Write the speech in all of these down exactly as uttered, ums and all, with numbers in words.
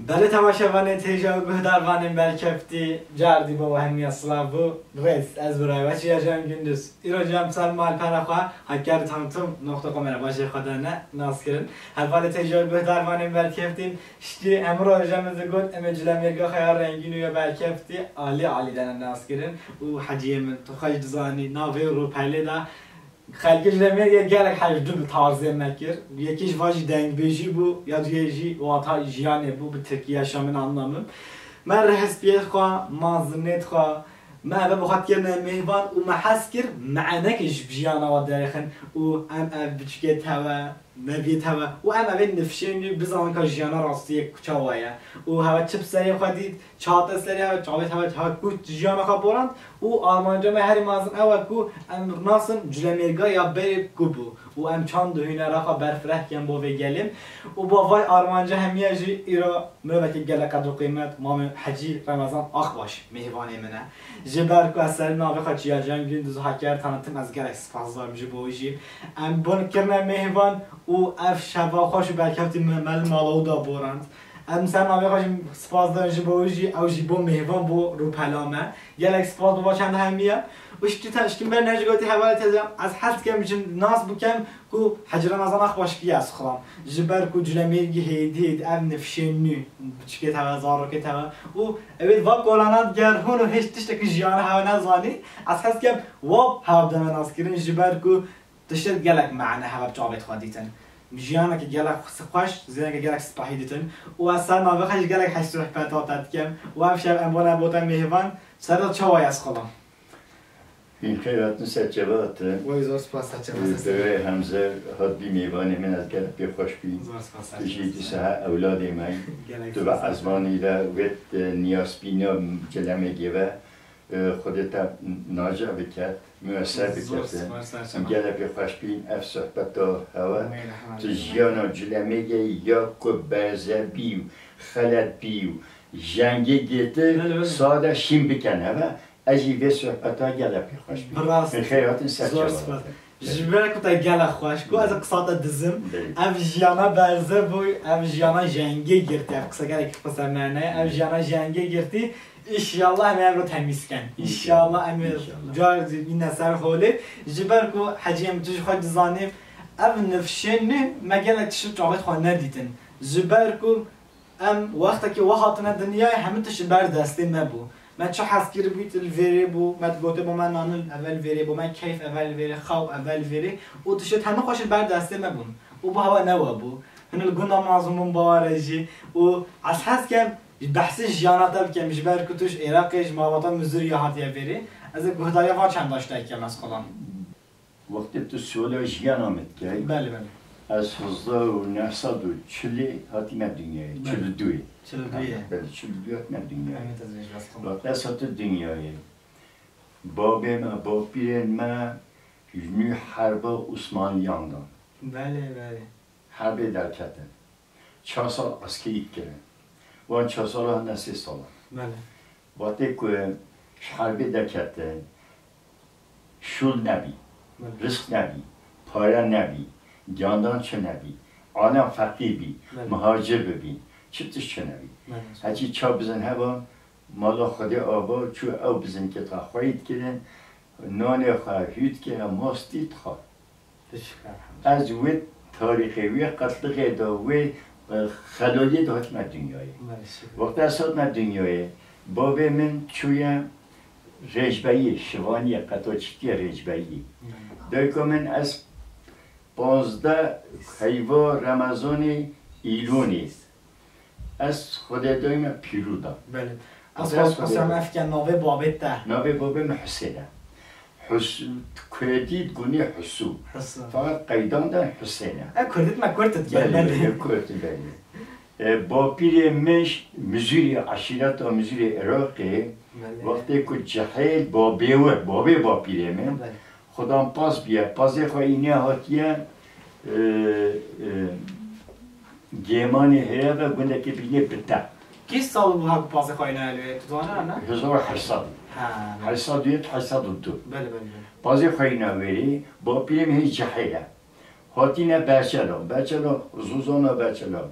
Belê temaşevanên têja û guhdarvanên berkeftî, cardî bo we hemiya silav û rêz. Ez birayê we Çiya Can Gündüz. Îro cem ser malpera xwe Hakkari Tanıtım nokta com re bajê xwe de ne nas kirin. Hevalê têja û guhdarvanên berkeftî, ştî emro jeme digot, em ê Culemêrga xwe ya rengîn û ya berkeftî alî alî de ne nas kirin. Û heciyê min, tu xwe jî dizanî, navê û rûpelê de Xelkê ji demê ye gelek hej du bi tarzê me kir. Yekî ji van jî dengbêjî bû, ya duyê jî wata jiyanê bû, bi tirkî yaşamın anlamı. Me rehespiyê xwe, mazinê xwe, me eve bi xwe kirine mêvan û me hez kir me enekê ji jiyana we derêxin û em ev biçikê tewe, meviyê tewe û em evê nifşên nû bizanin ka jiyana rastiyê çawa ye û hewe çi bi serê xwe dît, çate serê hewe, çavê hewe, hewe ku jiyana xwe borand û armanca me herî mezin ew e ku em nasin Culemêrga ya berê ku bû û em çand û hunera xwe berfireh ken bo vê gelê û bo vay armanca hemiya jî îro mirovekî gelek qedr û qîmet Mamê Hecî Remezan Akbaş mêvanê min e. Ji ber ku ez ser navê xwe Çiya Can Gündüz Hakkari Tanıtım ez gelek spas dikim ji bo wî jî. Em bon kirine mêvan û ev şeva xweş û berkeftî me, me li mala wî da borand. Em ser navê xwe jî spas dikin ji bo wî jî, ew jî bo mêvan bo rûpela me. Gelek spas bo va çend hemiya. Û ştî te, ştî ber ne ji gotî hevalê teze, ez hez dikim ji nas bikim ku Hecî Remezan Akbaş kî ye ez xwelam. Ji ber ku Culemêrgî hêdî hêdî ev nifşên nû, biçikê teve, zarokê teve û ew ê va kolana digerhûn û hêç tiştekî jiyana hewe nezanî. Ez hez dikim wa hewe bi deme nas kirin ji ber ku Tiştê gelek mane heve bi çavê xwe dîtin. Jiyanekî gelek xweş, jiyanekî gelek spehî dîtin. Û ez ser navê xwe jî gelek hej sohbeta te dikim. Û ev şev em bona bo te mêvan, ser de çawa ye ez xwelam? Hîn xêr hatin ser çava te. Wey zor spas ser çava te. Hemze hat bî mêvanê min, ez gelek pê xweş bîm. Zor spas ser çava te. Tu jî dîsa he ewladê me. Gelek spas. Tu ve ezmanî de wêt, e, niyasbîna Culemêrgê ve. Xwedê te nace biket, mueser bikete. Em gelek pê xweş bîn, ev sohbeta hewe. Tu jiyana Culemêrgê ya ku berze bî û xelet bî û jengê gêtir sade şîn biken heve. Ez jî vê sohbeta gelek pê xweş bîn. Bi rastî. Xêr hatin ser çava. Ji ber ku te gelek xweş, ku ez qisa te dizim. Ev jiyana berze bû, ev jiyana jengê girtî, ev qisa gelek qisa mane, ev jiyana jengê girtî. Înşallah em ê evro temîz ken. Înşallah em ê car îne ser holê. Ji ber ku Hecî em tu jî xwe dizanî, ev nifşên nû me gelek tişt çavê xwe nedîtin. Ji ber ku Em wextekî we hatine dinyayê, hemî tişt ber destê me bû. Me çi hez kiribû, tu li vêrê bû, me digotê bo me nanin eve li vêrê, bo me keyf eve li vêrê, xew eve li vêrê û tişt hemî xweş li ber destê me bûn. Û bo hewa ne we bû. Hin li gunda mezin bûn baware jî û ez hez kem behsê jiyana te bikem, ji ber ku tu ji Iraqê, ji malbata Mizirî ya hatiye vêrê. Ez ê guhdariya van çend tiştek kem ez xulam. Wextê tu sola jiyana min dikey, Belê, belê. Ez hezar û neh sed û çilê hatîme dinyayê, Belê. çil û duyê. Çil û duyê. Belê, çil û duyê hatîme dinyayê. Em ê te zêj rast xwe. Wextê ez hatim dinyayê, babê me, bapîrên me ji nû herba Osmanliyan dan. Belê, belê. Herbê derketin. Çar sal eskerî kirin. Wan çar sala hene sê sala. Belê. Wextê ku ji herbê derketin, şûl nebî, Belê. rizq nebî, pare nebî, giyandan çi nebî, alem feqîr bî, Belê. muhacir bibî, çi tişt çi nebî. Belê. Heçî çav bizin heba, mala Xwedê ava çû ew bizinkê ta xweyî dikirin, nanê xwe hû dikirin, mastî dixwe. Teşekkür ederim. Ez wê tarîxê, wê qetlixê de, wê, e, xelaliyê de hatime dinyayê. Belê, şükür. Wexta ez hatime dinyayê, bavê min çûye rêcbeyî, şivaniyê, qetoçîtiye rêcbeyî. Belê. Dayika min ez panzdeh heyva Remezanê Îlonê. Ez Xwedê dayî me pîrû da. Belê. Ez Xwedê xwest qesem dayî. Efken navê babê te. Navê babê min Husên e. Hus-, Kurdî gunê Husû. Husû. Fakat qeydan de Husên e. E, Kurdî me Kurd dike, Belê, belê. belê, Kurd, belê. E, bapîrê min ş-, Mizûrî, eşîreta Mizûrê Iraqê, Belê. wextê ku cihêl babê wir, babê bapîrê min, Belê. Xudan paz biye, pazê xwe îne hatiye, e, e, Gêmanê heye ve gundekê bînê bi te. Kî sal bû ha ku pazê xwe îne li wê, tu zana ne? Hezar û heşt sed. Ha, Heşt sed û yek, heşt sed û du. Belê, belê, belê. Pazê xwe îne wêrê, bapîrê min hê cihêl e. Hatîne Berçela, Berçela, Zozana Berçela.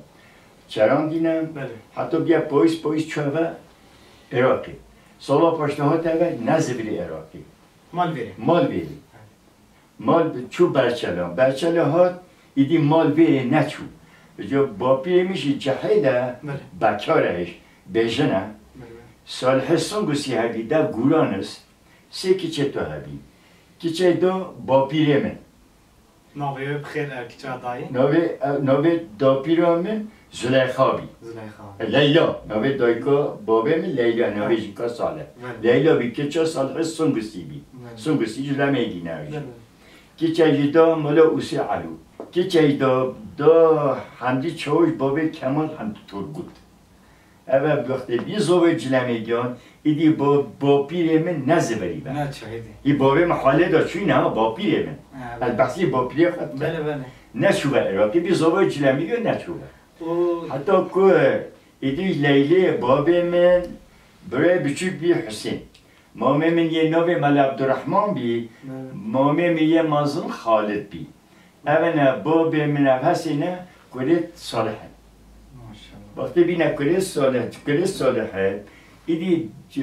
Çerandîne, Belê. Heta bîya payîz, payîz çû eve Iraqê. Sala paştê hate eve, nezivirî Iraqê. Mal vêrê. Mal vêrî. Mal bi-, çû Berçela. Berçela hat, îdî mal vêrê neçû. Ji bapîrê min jî cehêl e, Belê. Bekar e, bêjin e. Belê, belê. Salihê Sungusî hebî de Guranis, sê kiçê to hebî. Kiçey do bapîrê min. Navê wê bi xêr e, kiça dayê? Navê, e, navê dapîra min Zuleyxa bî. Zuleyxa. E, Leyla. Navê dayika babê min Leyla, navê Ha. jîka Salih. Belê. Leyla bî, kiça Salihê Sungusî bî. Belê. Sungusî ji Lemêgî ne jî. Belê. Kiça jî da Mala Usê Elo. Kiça jî da, da Hemdî Çawiş babê Kemal Hemdî Turgut. Eve bi wextê bî zovê Cilemêgiyan, îdî bo, bopîrê min ne ziverî be. Ne çi hêdî. Î bovê min halê de çûyne ha, bopîrê min. Ha, Ez behsî bopîrê xwe dikim. Belê, belê. Neçû be Iraqê, bî zovê Cilemêgiyan neçû be. O Heta ku îdî Leylê, babê min, birê biçûk bî Husên. Mamê min yê navê Mela Abdurrahman bî, Evet. Mamê min yê mezin Xalid bî. Ev ne babê min ev hesê ne kurê Salih in. Maşallah. Wextê bîne kurê Salih, kurê Salih e, îdî c-,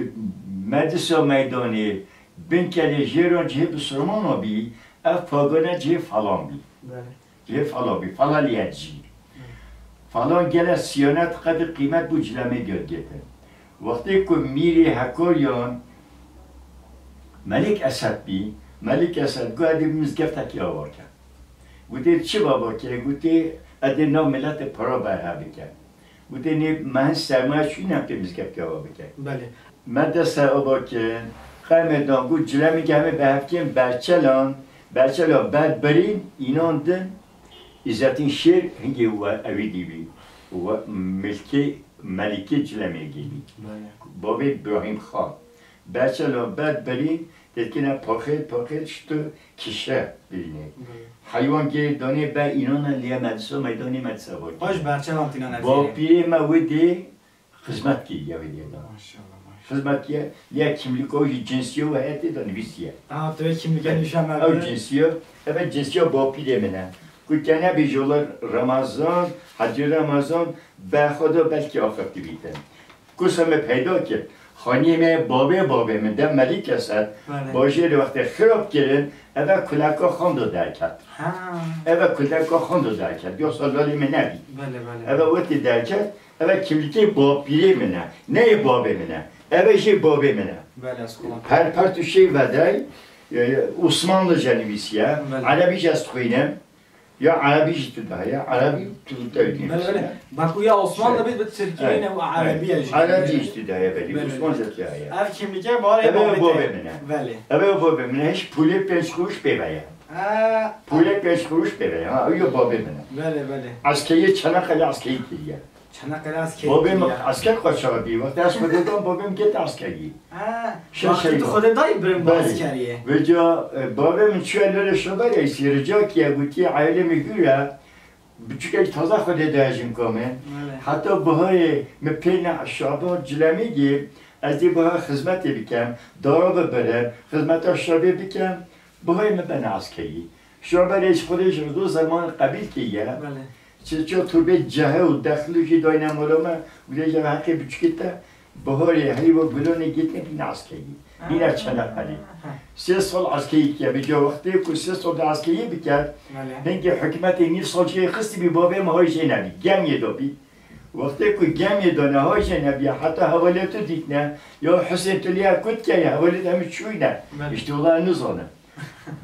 medisa meydanê, bin kelê jêran cihê Bisirmana bî, ev pagane cihê falan bî. Belê. Cihê falan bî, falan liyet jî. Falan gele siyanet qedir qîmet bû Cilemê gel gete. Wextê ku mîrê Hekoriyan Melik Esed bî, Melik Esed got, "Edê mizgeftekî ava ke." Gotê, "Çi ava ke?" Gotê, "Edê nav miletê para berhe bike." Gotê, "Nê me hin sermaye çûyî ne pê mizgeftekî ava bike." Belê. Me dest ava ke, qemê dan got, Cilemê ke hemê bi hevkên Berçelan, Berçela ber birîn, înan din, Îzzetîn Şêr hingê we ewî dî bî. We milkê Melikê Cilemêgê bî. Belê. Bavê Îbrahîm Xan. Berçela ber birî, têtkine paxêl, paxêl şito kişe birînê. Belê. Heywan gê danê be înana liye medisa, meydanê medisa bavê. Xweş Berçelan tîna nezîrê. Bapîrê me wê dê xizmet kiriye wê dê da. Maşallah, maşallah. Xizmet kiriye, liye kimlîka wî jî cinsiya wê heye tê de nivîsiye. Ha, tu wê kimlîkê nîşan me bide. Ew cinsiya, eve cinsiya bapîrê min e. Ku kene bêje wela Remezan, Hecî Remezan, be xwe de belkî axifti bîtin. Kursa me peyda kir. Xaniyê me babê babê min de Melîk Esed, Belê. Bajêrê wextê xirab kirin, eve kuleka xan de derket. Ha. Eve kuleka xan de derket. Yoksa lalê me nebî. Belê, belê. Eve wextê derket, eve kimlikê bapîrê min e. Ne yê babê min e. Eve jê babê min e. Belê, ez kolan. Her per tu şey vedey, e, Osmanlıca nivîsiye. Belê. Erebî jî ez dixwînim. Ya Erebî jî tu daye, Erebî tu tevdî Belê, belê. Bakuya Osmanlı Şey. bit, bit Tirkiye Evet, ne evet. Erebiye jî. Erebî jî tu daye belî, Belê, Osmanlıca belê. tu daye. Ev kimlike bari Eve babê bavê min. min e. Belê. Eve bavê min e, hiç pulê pênc kuruş pê ve ye. Ha. Pulê pênc kuruş pê ve ye. Ha, ew ya bavê min e. Belê, belê. Eskeriye Çanakkale eskeriye kiriye. Çanakkale asker Babê min kiriye. asker qaçağı bî. Wextê ez xwedê dan babê min gete askerî. Ha, Şe wextê şey tu bak. xwedê dayî birin bi Belê. askeriyê. Vêca, e, bavê min çûye lorê şoberê, îsî rica kiye, gotiye, "Ailê min hûr e, biçûkek taze xwedê daye jimka min." Belê. Heta biharê min pê ne şaba Cilemêgê, ez dê bihar xizmetê bikem, dara bibirim, xizmeta şabê bikem, biharê min bene askerî. Şoberê ji xwedê ji rido zerman qebîl kiriye. Belê. Çi, çi turbê cehê û dexlî jî dayne mala me, û dê ji heqê biçûkê te, biharê heyva gulanê gêtine bîne eskerî. Bîne Ha. Çanakkale. Ha. Sê sal eskerî kiye, bi ca wextê ku sê sal de eskerî biket, Belê. hingê hikûmetê nîv sal jê xistî bî, bavê me hay jê nebî, gemiyê de bî. Wextê ku gemiyê de ne hay jê nebî, heta hevalê tu dîtine, ya Husên tu lê kut keye, hevalê te min çûyne. Belê. Îşte wela nizanim.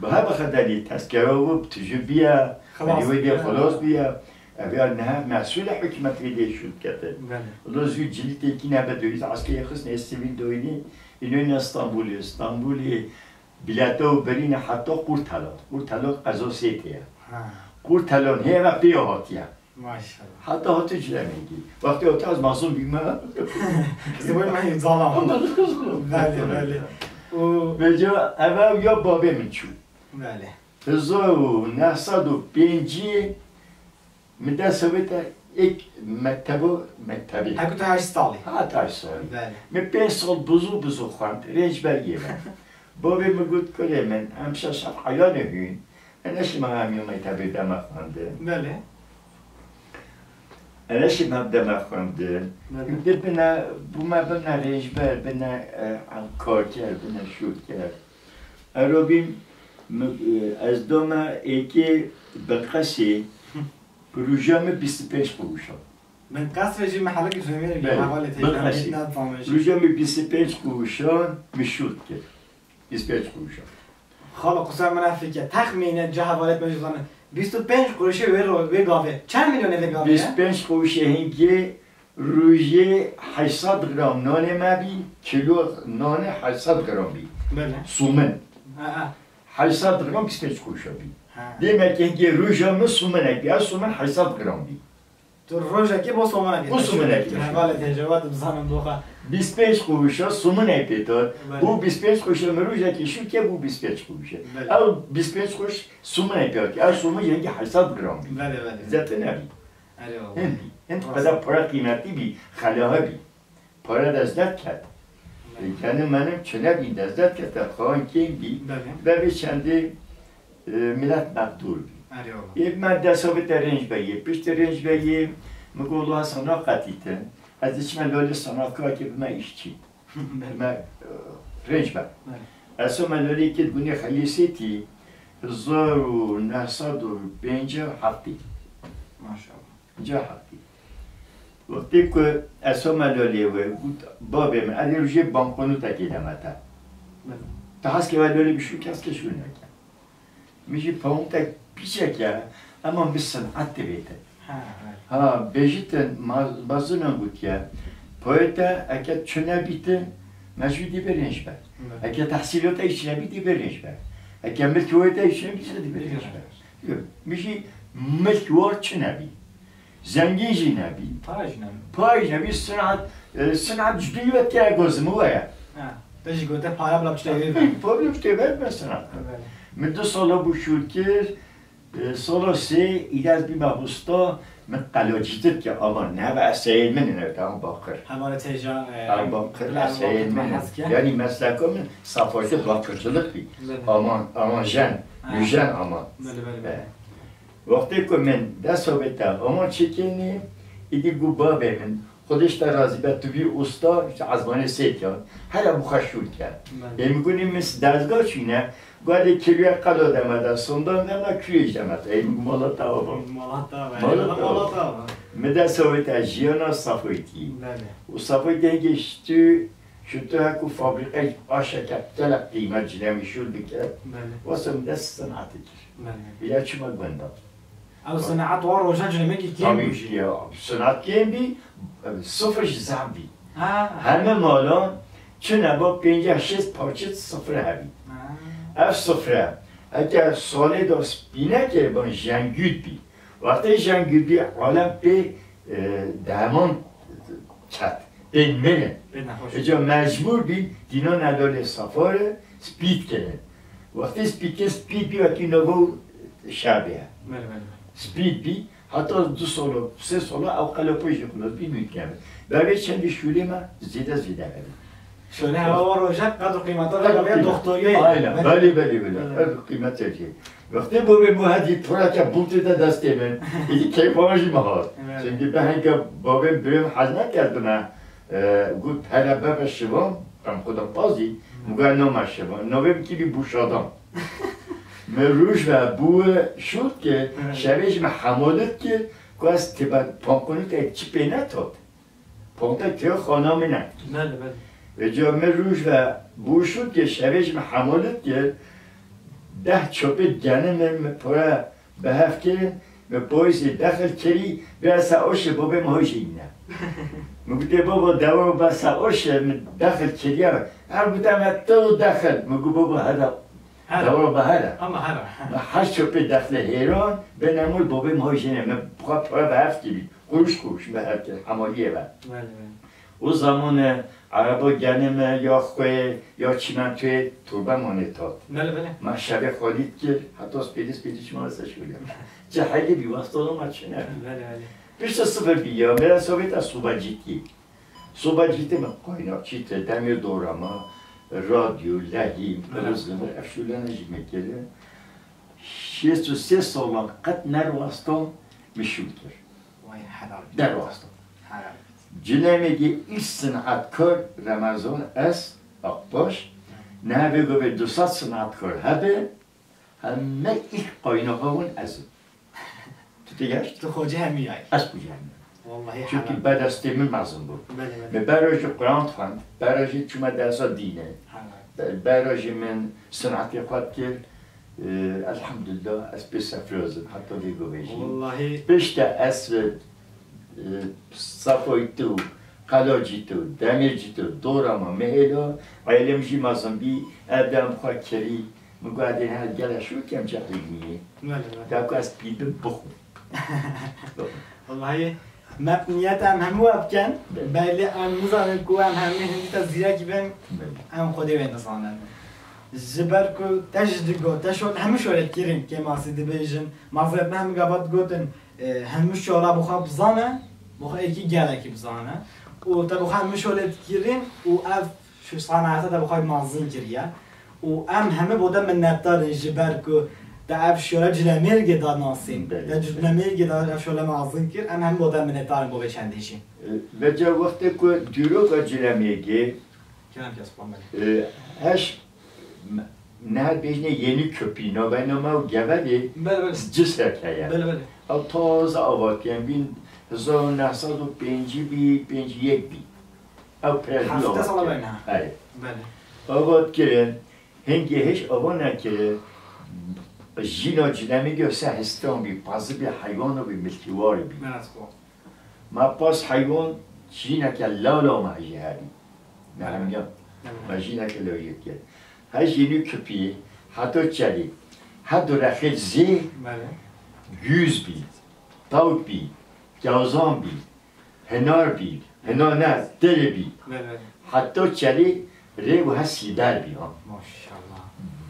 Bi her bi xedelî tezkera û tijî biye, Xilas belî wê dê biye. xilas biye. Ev ya niha mesûlê hikûmetê dê şûn dikete. Belê. Û zû cilîtê kî nebe doyî, eskerê xistine sivîl doyînî, înûne Stenbolê, Stenbolê bilete û berîne heta Qurtelan. Qurtelan qeza Sêtê ye. Ha. Qurtelan hê ve pê hatiye. Maşallah. Heta hatu Cilemêgî. Wextê hatu ez mazlum bîme. Zibûn me zalam. Ama zalam. Belê, belê. Û Vêca eve ya babê min çû. Belê. Hezar û neh sed û pêncî min dest wê te êk mektebo, mektebê. Heku te heşt salî. Ha, te heşt salî. Belê. Min pênc sal bizû bizû xwend. Rênc ber yê min. Bavê min got, "Kurê min, em şeş heft eyanê hûn. E neşima em yê mektebê deme xwendin." Belê. Ene şi me deme xwendin. Belê. Di bine, bû me bine rêjber, bine, e, karker, bine şûrker. Ero bîm, mi, e, ez dome êkê binqesê, roja min bîst û pênc qurûş a. Binqesê jî mehelek ji Êmêrê Belê, hevalê tê binqesê. Roja min bîst û pênc qurûş a, min şûr kir. Bîst pênc qurûşa. Xalo, qusura min e fikir. Texmîne ca hevalêt me jî zanin. Bîst û pênc qurûşê wê ro-, wê gavê. Çend milyonê vê gavê ye? Bîst pênc qurûşê hingê rojê heşt sed gram nanê me bî, kilo nanê heşt sed gram bî. Belê. Sûmin. Ha, ha. Heşt sed gram bîst pênc qurûşa bî. Ha. Demek ki hingê roja min sûminek bî. Ev sûmin heşt sed gram bî. Tu rojekê bo somanekê. Bo somanekê. Hevalê têcewat bizanim doxa. Bîst pênc quruşa somanê pê tat. Belê. Bû bîst pênc quruşa min rojekê şû ke bû bîst pênc quruşa. Belê. Ew bîst pênc quruş somanê pê tat. Ew somun yengî heşt sed gram bî. Belê, belê. Zêde nebî. Erê wele. Hindî. Hind qeda para qîmetî bî, xelahe bî. Pare dest derket. Belê. E, kenim menim çile bî, dest derket, xan kêm bî. Belê. Bevê çendê, e, milet mexdûr bî. Erê wele. Ê me dest avête rênc veyê, piştî rênc veyê, mi got, "Wela sana qetîtin, ez diçime lalê sanatkarkê bime îşçî." Belê. Me, e, rênc be. Belê. Ez me lalê kê gunê Xelîsêtî, hezar û neh sed û pêncî û heftê. Maşallah. Ca heqî. Wextê ku ez home lolê we, got, "Babê min, ez ê rojê bankonotekê deme te." Belê. Tu hez ke we lolê bişû, kes ke şûn neke. Min jî pawontek piçek e, ema min sin'et divê te. Ha, ha. Ha, bêjîtin, ma-, mazinan gotiye, "Payê te eke çi nebîtin, mecbûr dî birênc be. Belê. Eke tehsîlata î çi nebî dî birênc be. Eke milkê we te î çi nebî, dî birênc be." Yok, min jî milk war çi nebî. Zengîn jî nebî. Para jî nebî. Para jî nebî, sinat, e, sinat ji duyî ve tê gozim we ye. Ha, te jî gote para bila biçte eve. Para bila biçte eve, ben sinat. Evet. Min du sala bû şûr kir, e, sala sê, îdez bî me usta, min qelacîtir ke, ama ne ve eseyên min ne, tamam bakir. Hevalê têja, e, tamam bakir, eseyên min. Yani mesleka min safayete bakircilik bî. Belê. Aman, aman jen, ha. Jen aman. Belê, belê, belê. E. Wextê ku min dest avête, ama çi kênî, îdî gu babê min, Xwedê ji te razî be, tu bî usta, ji ezmanê sêtiyan, here bi xwe şûl ke. Belê. Ê min gunî min dezga çûne, guhadê kêlûye qelo deme de, sondan deme, kûyê ji deme de. Ê min gu mala te ava. Mala te ava. Mala te ava. Mala te ava. Min dest avête jiyana Safoytî. Belê. Û Safoytî hingê ji tu Ji tu heku fabrîqeyê aşeke gelek qîmet ji newî şûl bike, belê, wesa min dest sinatê kir. Belê. Vîya çima gunda. Ew sinat wa rojan ji nemekî kêm bû jî. Tabii ki ya, sinat kêm bî, sifir jî zehf bî. Ha. Heme malan çi neba pêncî şêst parçe sifre hebî. Ha. Ev sifre, eke salê de spînekê bin jengûd bî. Wextê jengûd bî, alem pê, e, deman ket, pê mirin. Pê nexweş. Îca mecbûr bî, dînan edolê safare, spît kirin. Wextê spît kirin, spît bî, wekî novo şebê ye. Belê, belê. Spît bî, heta du solo, sê solo, ew qelopê jî xilas bî, nût keve. Bevê çendî şûlê me, zêde zêde hebî. Şöyle hava var hocam, kadro kıymeti var, ve doktoriyê. Aynen, belê, belê, belê. Evet. Kadro kıymeti şey. Wextê bavê min hedî pireke bûtê de destê min, êdî keyfa jî me hat. Evet. Çünkü ben heke bavê birê min hez nekerdime, e, got, "Hele bebe şivan, em xwe de pazî." Min got, "Name şivan, navê min kî bî Bûşadan." Min roj ve bû şût ki, evet, şevê jî min hemalet ki, ku ez tibe pankonut ek çi pê netot. Pontek tê xana min e. Belê, belê. Vêca min roj ve bûşût kir, şevê jî min hemalet kir, deh çopê genimê min pire bi hev kirin, min poyîzê dexil kirî, bira Saoşê bobê min hojî îne. Min gotê, "Baba, dewa ba Saoşê min dexil kiriye." Her gote me tu dexil. Min got, "Baba, heda." Hera. Dewa ba hera. Ama hera. Me heşt çopê dexilê hêran, bê nemûr bobê min hojî îne. Min xwe pire bi hev kirî. Quruş quruş me ev kir, hemaliyê ve. Belê, belê. O zaman, e, ereba genê me ya xwê, ya çîmentoyê torbe manê tat. Belê, belê. Me şevê xalît kir, heta spêdî spêdî çima se şûle. Cehilî bî, westana me çi ne. Belê, belê. Pişta sifir bî ya, me re Sovêta soba cîtî. Soba cîtî me qaynakçî te, demir doğrama, radyo, lehîm, belê, rizgimir, ev şûlene jî me kirin. Şêst û sê salan qet nerwestan me şûl kir. Derbas. Cilemêgê ilk sinatkar Remezan ez, Akbaş, niha vê govê du sed sinatkar hebe, heme ilk qaynaxa wan ez im. Tu tê geşt? Tu xocê hemî yay. Ez xocê hemî yay. Wallahî Çünkü helal. Ber destê min mezin bû. Belê, belê. Min bera jî Quran dixwend, bera jî çûme dersa dînê. Helal. Be-, bera jî min sinetê xwe dikir. Ee, elhamdülillah, ez pê serfiroz im, heta vê govê jî. Wallahî. Pişta ez, e, Safoyî tu, Qelacî tu, Demêrcî tu, dora ma mehêlo, aîlem jî mezin bî, ev dem xwe kirî. Min got, "Edê her gele şû kem çeqî niyê." Belê, belê. Da ku ez pî bim bixwim. Wallahî, me niyet em hemû ev bikin. Belê. Belê em nizanin ku em hemî hindî te zîrekî bin, Belê. Em Xwedê wê nizanin. Ji ber ku te ji digo, te şol, hemû şolê kirîn, kêmasî dibêjin. Mazret me hemû gava digotin, e, hemû şola bi xwe bizane, bi xwe êkî gelekî bizane. Û te bi xwe hemû şolê dikirîn û ev Şu sanayete de bi xwe mazin kiriye. Û em hemî bo te minnetdar in ji ber ku te ev şole Cilemêrgê da nasîn. Belê, Te belê. Cilemêrgê da ev şole mazin kir. Em hemî bo te minnetdar in bo vê çendê jî. E, vêca wextê ku dîroka Cilemêrgê, Kerem kes, belê. e, heş, me-, ne her bêjne Yeni Köprü, navbeyna me û Gevelê Belê, belê. Cisek heye. Belê, belê. Ew taze ava kirin, bin hezar û neh sed û pêncî bî, pêncî yek bî. Ew pir Hefte sala beyna. Erê. Belê. Ava dikirin, hingê hiç ava nekirin, jîna Cilemêrgê se hestan bî, pazibî heywana bî, milkîwar bî. Belê, spas. Ma pas heywan jîneke lala ma jî hebî. Merhemiyan. Belê. Ma jîneke lala yek. He jînî kipî, heta çelî. He du rexê zê Belê. Gûz bî, tawk bî, kewzan bî. Hinar bî, hinar ne, tirê bî. Belê, belê. Heta çelî rê wiha sîber bî, ha. Maşallah.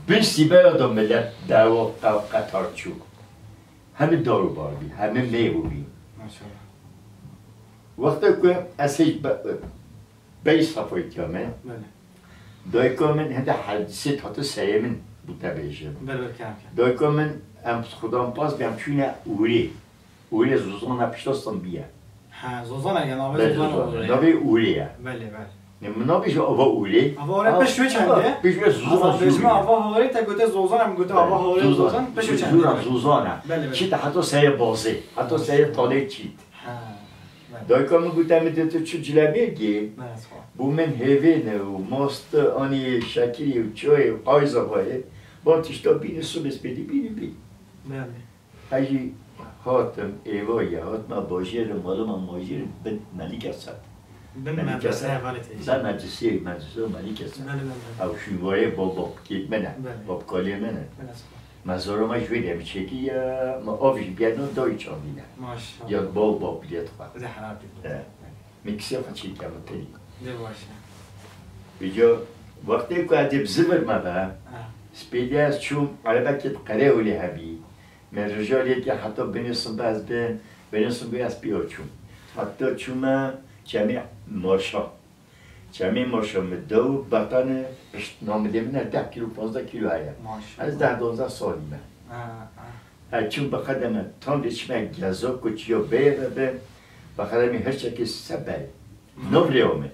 Bin sîbera da millet dewa qe-, qetar çû. Hemî dar û bar bî, hemî mêv bî. Maşallah. Wexta ku ez hêj be-, bey Safayîtiya me. Belê. Dayika min hinde hedisê hate serê min bû te bêjim. Belê, belê, kerem, kerem. Dayika min em xudan pas bî, em çûne Ûrê. Ûrê Zozana pişta Simbiye. Ha, Zozana ya, navê Belê, Zozana Zozana. Ûrê. Navê Ûrê ye. Belê, belê. Ne, min nabêje ava Ûrê. Ava Ûrê Ha, pişt wê çendê? ha, pişt wê Zozana Ava bêjme Ûrê. Ava Hawrê te gote Zozana, em gote Ava Hawrê Zozan. Zozan, pişt wê çendê? Zozana, Zozana. Belê, belê. Çît heta serê bazê, heta serê talê çît. Ha, belê. Dayika min gote, min dê tu çi Cilemêrgê. Belê, sağ ol. Bû min hêvê ne û mast anî şekirî û çayê û qayza xwe yê. Ba tişta bînî, subê spêdî bînî bî. Belê. Ez jî hatim êvayê, hatime bajêr, malima majêr bin Melîke Sed. Bin Melîke medrese Sed. Hevalê te. Bin medresê, medrese Melîke Sed. Belê, belê, belê. Ew şûnwarê bab, babkê min e, Belê. Babkalê min e. Belê, spas. Mezara me ji wê demê çêkî ye, me av jî biyeno dayî çandîne. Maşallah. Ya bab, bab biliyet xwe. Zehra biliyet. Evet. Min kisê xwe çêkir min tenî. Ne baş e. Vêca wextê ku ez dê bi zivir me be, Ha. spêdê ez çûm erebekê di Qereholê hebî. Me rija lê ke heta binê sibe ez bin, binê sibe ez pê çûm. Heta çûme çemê Marşa. Çemê Marşa min dew betane pişt namilê min e deh kîlo, panzdeh kîlo heye. Maşallah. Ez deh donzdeh salî me. Ha, ha. Ez çûm bi qedeme tam dê çime geza ku çiyo beye ve be, bi qedemê hirçekê se bey. Nav rêya min.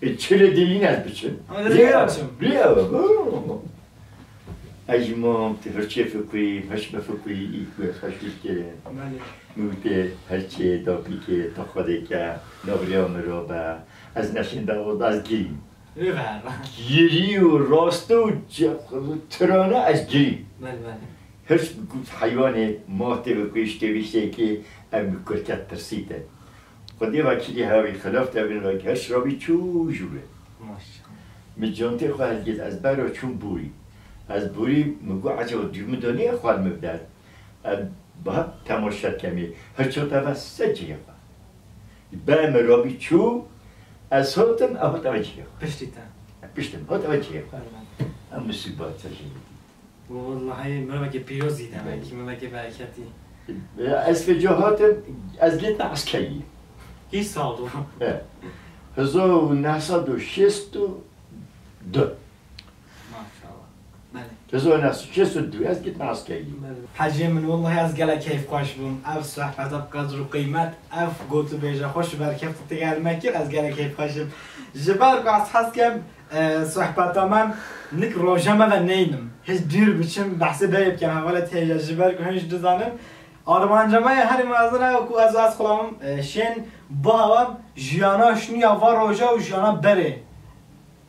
Ê çi lê dê yîn ez biçim? Ama Rêya, rêya çim. Rêya, bu. Ez ji mam ti hirçê fikurî, hiç mi fikurî, î ku ez xweş dîr kirin. Belê. Min wî tê hirçê, dapîkê, ta xwedê ke, nav rêya min rabe. Ez neşên dawa da ez girîm. Rê ver. Girî û raste û ce-, tirane ez girîm. Belê, belê. Hiç heywanê ma tê ve ku îştê vî ştêkê em bi kurke tirsîte. Xwedê vekilî hevî xilaf te bin vekî hiç rabî çû jû be. Maşallah. Min cantê xwe hildît, ez bera çûm borî. Ez borî min got, "Ecaba dû min de niye xwar min bide?" Ez bi hev temaşe kemî. Hiç te ve se cihê xwe. Be min rabî çû, ez hatim, ev hat eve cihê xwe. Piştî te. Piştim, hat eve cihê xwe. Belê. Em musîbet te jî. Wallahî mirovekî pîroz î demek, Belê. Mirovekî bereketî. Ez vêca hatim, ez gêtime eskeyî. Kî sal bû? E, hezar û neh sed û şêst û du. Maşallah. Belê. Hezar û neh sed û şêst û du ez gitme eskerî. Belê. Hecê min, wellahî ez gelek keyfxweş bûm. Ev sohbeta bi qedr û qîmet, ev gotûbêja xweş û berkefta te gel me kir, ez gelek keyfxweş im. Ji ber ku ez hez kem, e, sohbeta me nik roja me ve neynim. Hiç dûr biçim, behsê berê bikim, hevalê te hêja, ji ber ku hûn jî dizanin. Armanca me ya herî mezin e ku ez, ez xulamim, e, şên bihawe jiyana şinû ya va roja û jiyana berê.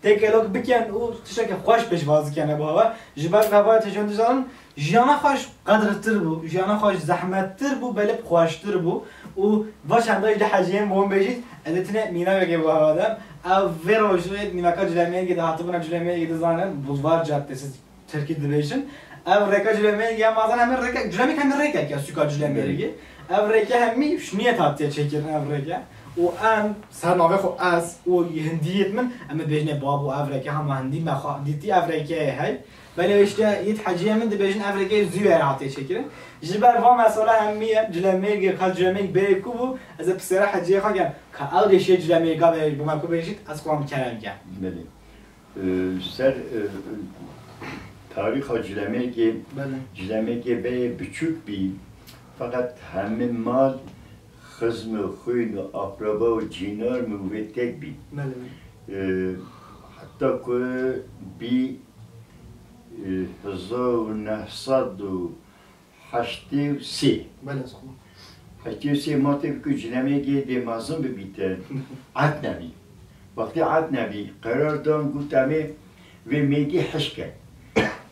Têkelok bikin û tiştekî xweş pêşwazî kene bo hewa. Ji ber ku hevalê te jî dizanin, jiyana xweş qedrtir bû, jiyana xweş zehmettir bû, belê xweştir bû. Û va çenda jî di heciyên bo bêjît, ez ê tine mînakekê bo hewa dem. Ev vê rojê nîveka Culemêrgê de hatibûna Culemêrgê dizanin, Bulvar Caddesi Tirkî dibêjin. Ev rêka Culemêrgê ya mezin hemî rêke, Culemêrg hemî rêkek ya sûka Culemêrgê. Ev rêke hemî şiniyê hatiye çêkirin ev rêke. Û em ser navê xwe ez û hindiyêt min, em ê bêjinê babo ev rêke hema hindî me xwe dîtî ev rêkeyê hey. Belê işte yêt heciyê min dibêjin ev rêke zû ye hatiye çêkirin. Ji ber va mesela hemî ye, Culemêrgê, ka Culemêrg bêyê ku bû, ez ê pirsêra heciyê xwe kem, ka ew dê şê Culemêrga bê, bo me ku bêjît, ez xwe em kerem kem. Belê. Ee, ser, e, tarîxa Cilemêrgê, Belê. Cilemêrgê beyê biçûk bî, feqet hemî mal xizm û xwîn û akraba û cînar mi wê tek bî. Belê, belê. Ee, heta ku bî, e, hezar û neh sed û heştê û sê. Belê, sağ ol. Heştê û sê ma tê ku Cilemêrgê dê mezin bibîte. Erd nebî. Wextê erd nebî, qerar dan got em ê vê mêrgê hişk ken.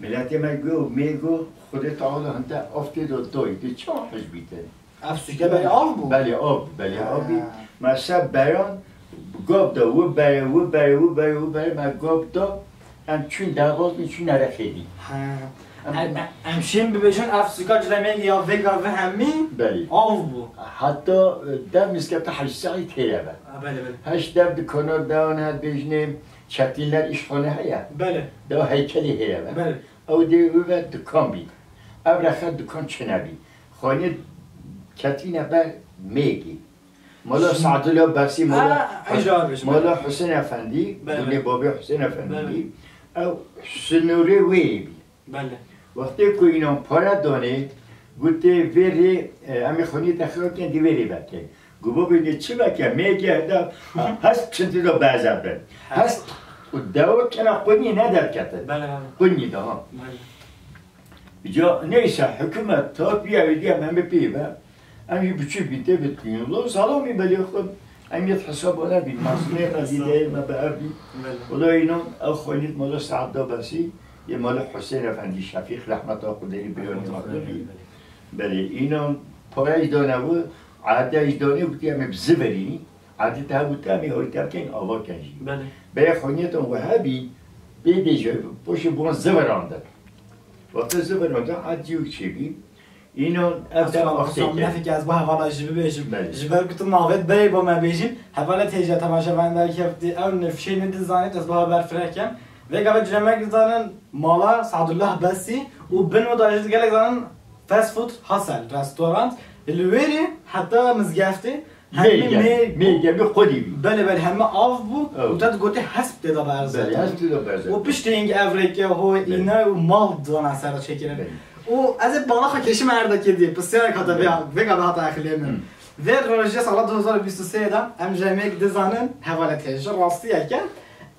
Miletê me got, mêrgo Xwedê Teala hinde av tê de dayî, dê çawa hişk bîte? Ev sûke berê av bû? Belê, av bû, belê, av bî. Ha. Me ser beran, gab da, wi berê, wi berê, wi berê, wi berê, me gab da, em çûn derbaz bîn, çûn nerexê dî. Ha. Em, em, em şên bibêjin, ev sûka Cilemêrgê ya vê gavê hemî Belê. Av bû. Heta, e, dev mizgefta Hecî Seîd hêre be. Ha, belê, belê. Heş dev dikana, dewan her bêjinê Çetinler îşxane heye. Belê. Dewa heykelê hêre be. Belê. Ew dê wê ve dikan bî. Ev rexe dikan çinebî. Xanî ketîne ber mêrgê. Mala Şim- Sadullah Besî, Mala Ha, Hus-, heyja bêjim. Mala Husên Efendî, Belê, Gulê belê. Babê Husên Efendî Belê. Bî. Ew sinûrê wê bî. Belê. Wextê ku înan pare danê, gotê vê rê, e, em ê xanî te xira bikin, dê vê rê vekin. Got babê, dê çi veke, mêrgê heda, ha, hest çintî da berze bin. Ha. Hest û dewa kena qunî ne derketin. Belê, belê. Qunî da, ha. Belê. Ca neyse, hikûmet ta piya wê diye me pê be. Em jî biçûk bîn tê bitkîn. Lo salamî belê xwe. Em yê hesaba nebîn. Mazlumê me dî, Estağfurullah. Deyê me bi ev bî. Belê. Wela înan ew xanît mala Sead da Besî, yê mala Husên Efendî Şefîq, rehmeta Xwedê lê bê, Rehmeta Xwedê lê bê. Belê, înan pare jî dane wi, erde jî danê, gotî em ê bi ziverî. Erdî te hebû te em ê holî te bikeyn, ava ken jî. Belê. Beye xanîyetan we hebî, pê dê ji poşê bi wan ziverandin. Wextê ziverandin, erd cî wek çêbî. Înan ev dem axtê kir. Nefik ez bu hevala jî bibêjim. Belê. Ji ber ku tu navê berê bo me bêjî, hevalê têja temaşevan derkeftî, ew nifşê nedizanît, ez bu haber fireh kem. Vê gavê Cilemêrg dizanin, mala Sadullah Besî û bin wê de jî gelek zanin fast food Hasel, restorant. Li wêrê heta mizgeftê, Hemî Mêrge, mê-, mêrge bi xwedî bî. Belê, belê, heme av bû Ew. Û te digotê hesp tê de berze. Belê, hesp tê de berze. Û piştê hingî ev rêke ho Belê. Îne û mal dana ser çêkirin. Belê. Û ez ê bala xwe kêşim erdekê dî, pisyarek hate Belê. Vê, vê gavê hate exilê min. Hı. Vê rojê sala du hezar û bîst û sê de em ji hemêk dizanin, hevalê te ji rastiyeke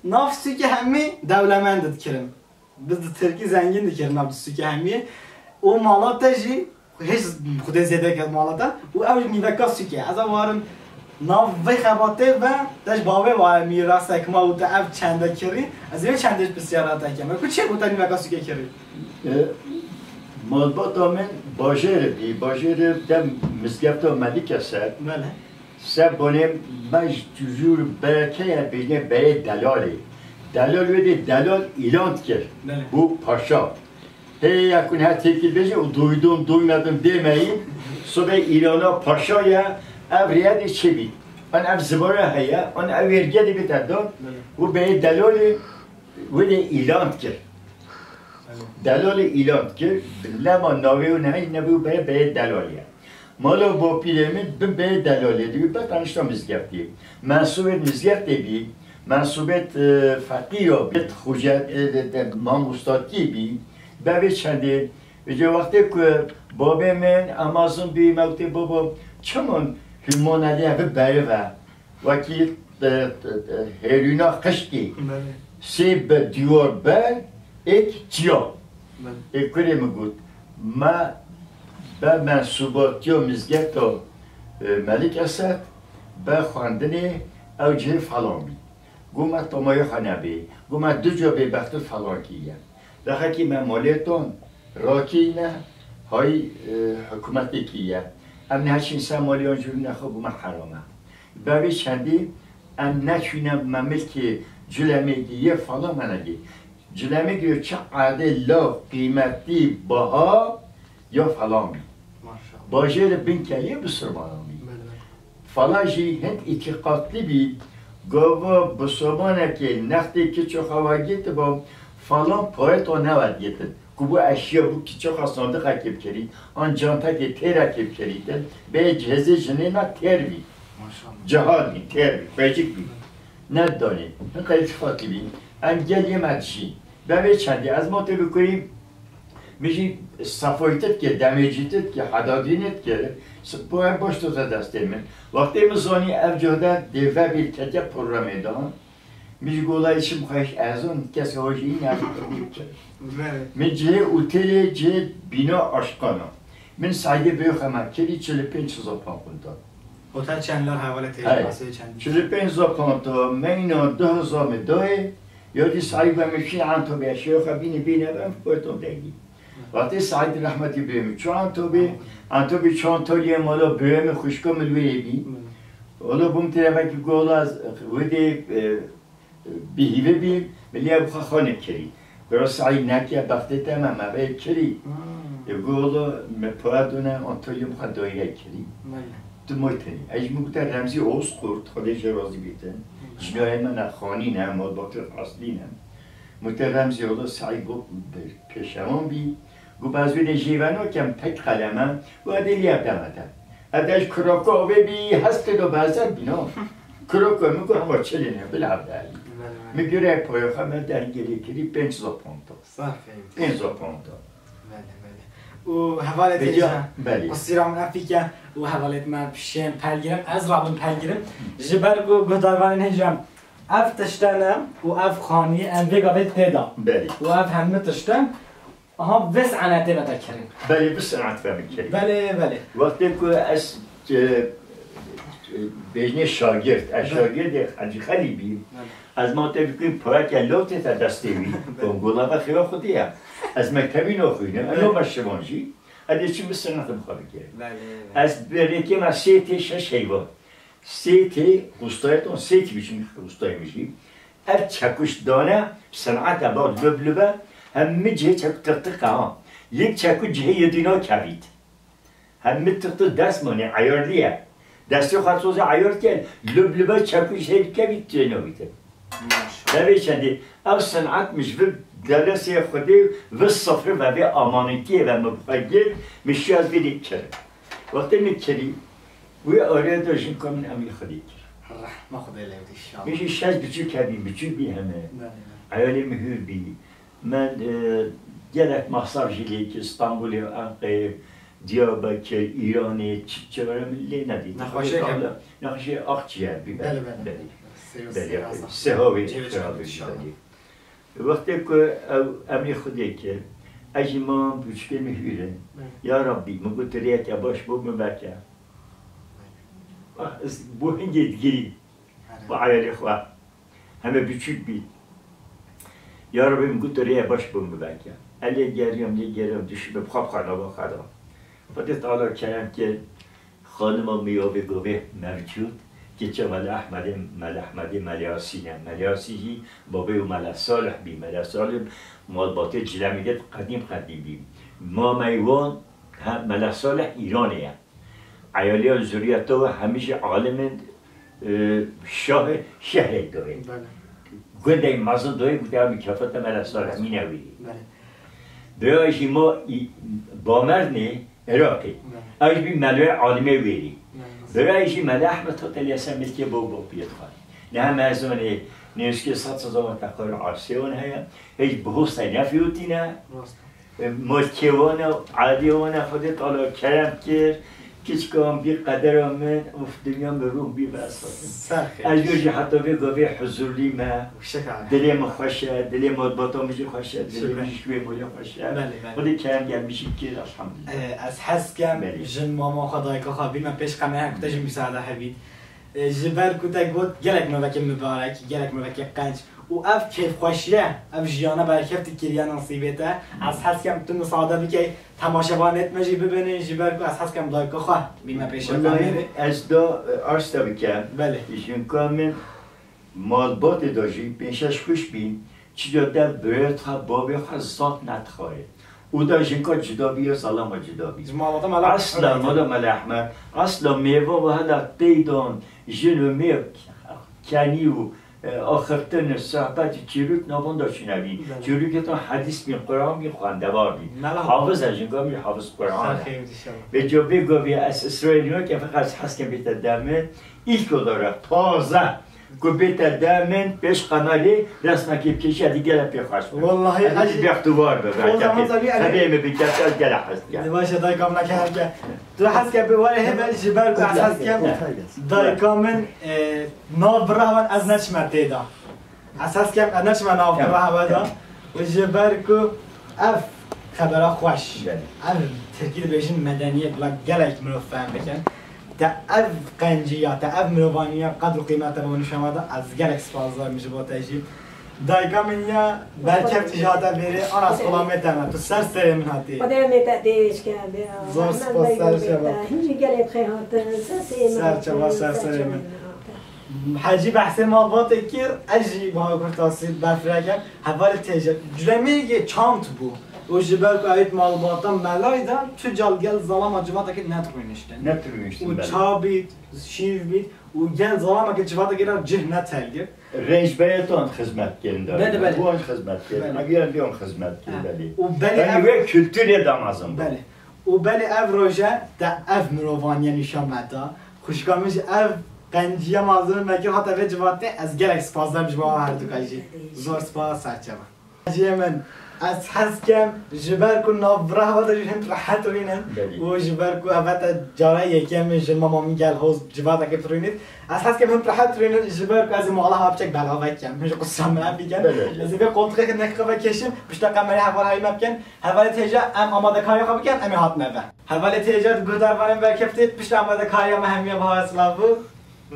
nav sûkê hemî dewlemend dikirin. Biz di Tirkî zengîn dikirin nav di sûkê hemî. Û mala te jî hêj Xwedê zêde ket mala te. Û ew jî nîveka sûkê. Ez ê warim nav vê xebatê ve te ji bavê ware mîrasek ma û te ev çende kirî. Ez ê wê çendê ji pisyara te kem. Ku çê bû te nîveka sûkê kirî? E, malbata min bajêr bî. Bajêr dem mizgefta Melike ser. Bele. Sebonê me ji jûr bereke ye bêjinê berê delalê. Delal wê dê delal îlan dikir. Belê. Bû paşa. Hê ya kun her têkil bêje û duydum, duymadım demeyin. Sobê îlana paşa ye, ev rêye dê çi bî? An ev zibara heye, an ev êrge dê bête dan. Belê. Û berê delalê wê dê îlan dikir. Belê. Delalê îlan dikir. Lema navê û nehî nebû berê, berê delal ye. Mala bapîrê min bin bê delalê dibî, be tanişta mizgeftê. Mensûbê mizgeftê bî, Mensûbêt, e, feqîra bî, xûcet, e, de, de, mamostatî bî, bevê çendê. Vêca wextê ku babê min emazin bî, me wotê, "Babo, çima hûn mane lê ev beriv e? Wekî, e, e, e, hêrîna xişkî." Belê. Sê bi dîwar ber, êk çiya. Belê. Ê kurê min got, me be mensûbatiya mizgefta, e, Melik Esed, be xwendinê ew cihê falan bî. Got, me tamaya xwe nebê. Got, me du ca bêbextir falan kiriye. Lexekî me malêtan rakîne, hay, e, hikûmetê kiriye. Em neçîn ser malê wan jûrîne xwe, got, me heram e. Bevê çendî em neçûne me milkê Culemêgî yê falan me negê. Culemêgî çi erdê law qîmetî baha ya falan bî. Maşallah. Bajêrê Binkeriyê Bisurmanan bî. Belê, belê. Falan jî hin îtîqatlî bî. Gava Bisurmanekê nextê kiço xwe wegîtiba, falan poeto newe diyetin. Ku bu eşya bu kiço xwe sandiqekê bikirî, an cantekê têrekê bikirîtin, bê cihêzê jinê me têr bî. Maşallah. Cihal bî, têr bî, xwecik bî. Nedanî. Hin qey îtîqatlî bî. Em gel yê me dijî. Bevê çendî. Ez ma tê bikurî, min jî sefayî te dikir, demêcî te dikir, hedadînê dikir, s-, bu ev baş dota destê min. Wextê min zanî ev cihde dê vebîr ketiye programê dan, min jî golayê çim xweş ezan, kes hojî ne. Belê. Min cihê otelê, cihê bîna aşqana. Min Seîdê bêxema kirî çil û pênc hezar pound da. Otel çend lar hevalê têjî Hey. Çil û pênc hezar pound da, meyna du hezar min dayê, ya dî Seîd be min şî Entobê, şêxa bînî bîne be, poeto degî. Wextê Seîd rehmetî bê min çû Entobê, Entobê çantaliyê mala birê min xwişka min li wê bî. Ola bûm têrevekî gola ez, wê dê, e, Bi hîvê bî, min lê bi xwe xanê kirî. Gora Seîd neke bextê te me, me vê kirî. Hmm. Ê golo me para done, Antalya min xwe daîre kirî. Belê. Tu moy tenî. Ez ji min gote Remzî Oğuzkurt, Xwedê jê razî bîtin. Hmm. Cinayê me ne xanî ne, malbatê eslî ne. Min te Remzî ola Seîd bo pêşewan bî. Got, "Ez wê de jê venakem, tek qeleme, û edê lê ev demete." Ev de ji kuroko avê bî, hestê do bezer bîno. Kuroko min got, "Hema çilê ne, bila ev de." Belê, belê. Min göre poya xwe me dergelê kirî pênc hezar ponto. Safê. Pênc hezar ponto. Belê, belê. Û hevalê Peki, têja, belê. Qusîra min efîke û hevalêt me pişên pelgirim, ez rabim pelgirim. Ji ber ku guhdarvanên hêja ev tişte ne û ev xanî em vê gavê tê de. Belê. Û ev hemû tişte Aha, vê senetê ve te kirin. Belê, vê senet ve min kirin. Belê, belê. Wextê ku ez, e, e, bêjinê şagird, ez Belê. Şagirdê Hecî Xelî bîm. Belê. Ez ma te bikuyim, pareke lotê te destê wî. Belê. Gongola ve xêwa Xwedê ye. Ez mektebî naxwînim, ez Belê. Name şivan jî. Ez dê çi vê senetê xwe bikirim. Belê, belê. Ez bi rêkê me sê tê şeş heyvan. Sê tê rûstayê ton, sê tî biçim rûstayê min jî. Ev çekuş dane, senete ba lub lube, hemî cihê çekû tiqtiqe ha. Yek çekû cihê yedî nakevît. Hemî tiqtiq dest manê, eyarlî ye. Destê xwe sozê eyar ke, lub lube çekû cihê dikevît, cihê navîtin. Maşallah. Devê çendî, ev senet min ji vir devresê Xwedê, vir sifrê ve vê amanetiyê ve min bi xwe girt, min şiya ez vê dê kirin. Wextê min kirî, wê arê de jinka min emrî Xwedê kir. Rehma Xwedê lê bidî inşallah. Min jî şeş biçûk hebî, biçûk bî heme. Belê, belê. Eyalê min hûr bî. Min, e, gelek masraf jî lê kir, Stenbolê, Enqerê, Diyarbekir, Îranê, çi, çi were min lê nedît. Nexweşê Xwedê hem. Teala, nexweşê axçiyer bî, belê. Belê, belê. Belê. Sê û Belê, sê hezar. Sê havê, Cihê sê havê, inşallah. Belê. Wextê ku ew emrê Xwedê kir, ez jî mam, biçûkê min hûr in. Belê. Ya Rabbî, min got, tu rêyeke baş bo min veke. Ah, ez bo hingê digirî. Erê. Bi eyalê xwe. Heme biçûk bî. Ya Rabbî, min got, tu rêye baş bo min veke. Ez lê geriyam, lê geriyam, dişî bi xwe bi xwe nava xwe da. Xwedê Teala kerem kir, Xanima min ya vê gavê mevcûd, keça Mele Ehmedê, Mele Ehmedê Mele Yasîn e. Mele Yasîn jî bavê û Mele Salih bî. Mele Salih malbatê Cilemîgê qedîm qedîm bî. Mameyê wan, he, Mele Salih Îranê ye. Eyalê wan, zuriyeta wan hemî jî alimên, e, şahê şehrê doyê. Belê. Gundê mezin doyê, gundê mukafata Mele Salih Belê. Mînewî. Belê. Doya jî ma î-, Bamernê, Iraqê. Belê. Ew jî bî melûyê alimê wêrî. Belê. Birayê jî Mele Ehmed hate lê ser milkê bo bo piyê xwe. Ne mezonê nêzîkî sed sezon teqor arsê wan heye. Hiç bi hostay nefiyotîne. Rast. Malkê wan e, adê wan e, Xwedê Teala kerem kir. Kiçika wan bî qedera min, ûf, dinya min rûh bî ve esas. Ser xêr. Ez jî heta vê gavê huzurlî me. Şikar. Dilê min xweş e, dilê malbata min jî xweş e, dilê min Şikar. Jî ji wê malê xweş e. Belê, belê. Xwedê kerem gelmişî kir, elhamdulillah. Ee, ez hez kem Belê. Jin mama xwe dayika xwe bîme pêş qemeya ku te jî Belê. Müsaade hebît. E, ji ber ku te got gelek mirovekê mibarek, gelek mirovekê qenc û ev kêfxweşiye, ev jiyana berkevtî kiriye nasîbê te. Ez hez kem tu misade bikey, temaşevanêt me jî bibînin, ji ber ku ez hez kem dayika xwe bîme pêşiya Wellahî kamerê. Ez da, e, arz te bikem. Belê. Jinka min malbatê de jî pênc şeş xwişk bîn, çica dev birêt xwe, babê xwe zaf nedixwarê. Û da jinka cuda bî ya zalama cuda bî. Ji malbata Mela Esla Ehmed. Mala Mela Ehmed, esla mêva ve hela teydan jin û mêv kenî û, e, axiftin û sohbet û çîrok navan da çûne bî. Belê. Çîrokê tan hedîs bîn, Quran bîn, xwendewar bîn. Mela Hafiz e, jinka bî hafiz Quran e. Ser xeyr inşallah. Vê ca vê gavê ez israrê nakim, feqet ez hez kem bête dem min. İlk olarak taze ku bête dem min pêş kamerê resmekê bikêşî, ez ê gelek pê xweş bim. Wellahî, ez jî bextewar bim. O zaman tabii, hani Xwedê min bikete, ez gelek hez dikim. Ne baş e, dayika min neke herke. Tu hez ke bi warê hebe ji ber ku ez hez kem. Dayika min, e, nav birahwan ez neçime tê de. Ez hez kem ez neçime nav Kem, birahwe de. Kem. Û ji ber ku ev xebera xweş. Belê. Ev tirkî dibêjin medeniyet, bila gelek mirov fehm bikin. Te ev qenciya, te ev mirovaniya qedr û qîmete bo nîşan da, ez gelek spasdar im ji bo te jî. Dayika min ya berkeftî ji hate vêrê, ana silamê te me, tu ser serê min hatî. Xwedê me te dêj ke, be. Zor spas, ser çava. Hîn jî gelek xêr hatin, ser serê min. Ser çava, ser serê min. Hecî behsê malbatê kir, ez jî baha kurtasî berfirek im. Hevalê têje, Culemêrgê çand bû. Û ji ber ku ew êt malbata Melayî de, tu cal gel zalama civatekê netirûniştin. Netirûniştin, Û belê. Ça bît, şîv bît, û gel zalamakê civatekê re cih netelgir. Rêncberê tan xizmet kirin de. Belê, belê. Wan xizmet kirin, Belê. Agiyar diyan xizmet kirin, Ha. Belê. Û belê Yani ev wê kulturê de mezin bû. Belê. Û belê ev roje te ev mirovaniye nîşan me da. Xwişka min jî ev qenciya mezin me kir, hate vê civatê, ez gelek spasdar im ji bo her duka jî. Zor spas, ser çava. Ciyê min, ez hez kem ji ber ku nav birahwa de jî hin rehet rînin Belê. Û ji ber ku eve te cara yekem min ji mama min gel hoz civateke rînit. Ez hez kem hin rehet rînin ji ber ku ez ê mala ha biçek belave kem. Min ji qusra min ev bikem. Belê. Ez ê vê qoltuqê nekixwe kêşim, pişta kamerê heval hayî me bikin. Hevalê têja em amadekariya xwe bikin, em ê hatine ve. Hevalê têja di guhdarvanên berkeftê, pişta amadekariya me hemiya baha silav bû.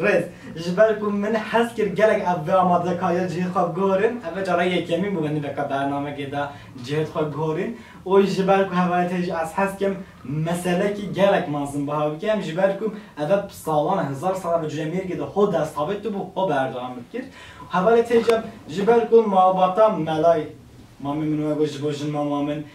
Rêz, ji ber ku min hez kir gelek ev vê amadekariya cihê xwe biguhorin, ev cara yekemîn bû min veka bernamekê de cihê xwe guhorin. Û ji ber ku hevalê têja ez hez kim meselekî gelek mezin baha bikim, ji ber ku ev salan, hezar sala bi Culemêrgê de ho dest xwe bî, tu bû ho berdewam bikir. Hevalê têja ji ber ku malbata Melayî, mamê min wego ji bo jin mama min,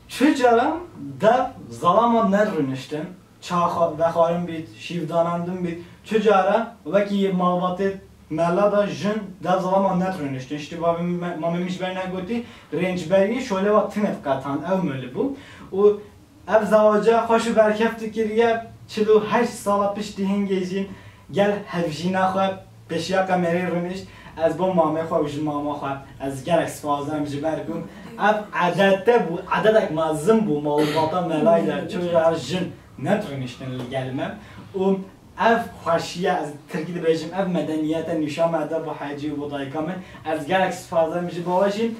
Çi cara dev zalama nerûniştin, ça xwe-, vexwarin bît, şîv danandin bît, çi cara wekî malbatê Mela da jin dev zalama nerûniştin. Ştî bavê me-, mamê min ji ber negotî, rêncberî şolê wa tinê diqetan, ew mili bû. Û ev zewaca xweş û berkeft dikiriye, çil û heşt sala piştî hingê jî Gel hevjîna xwe pêşiya kamerê rûnişt, ez bo mamê xwe û ji mama xwe, ez gelek spas dikim ji ber ku ev edete bû, edetek mezin bû, malbata Melayî de çi cara jin netirûniştin li gel me û ev xweşiye, ez tirkî dibêjim, ev medeniyete nîşa me de bo hecî û bo dayika min, ez gelek spas dikim ji bo we jî.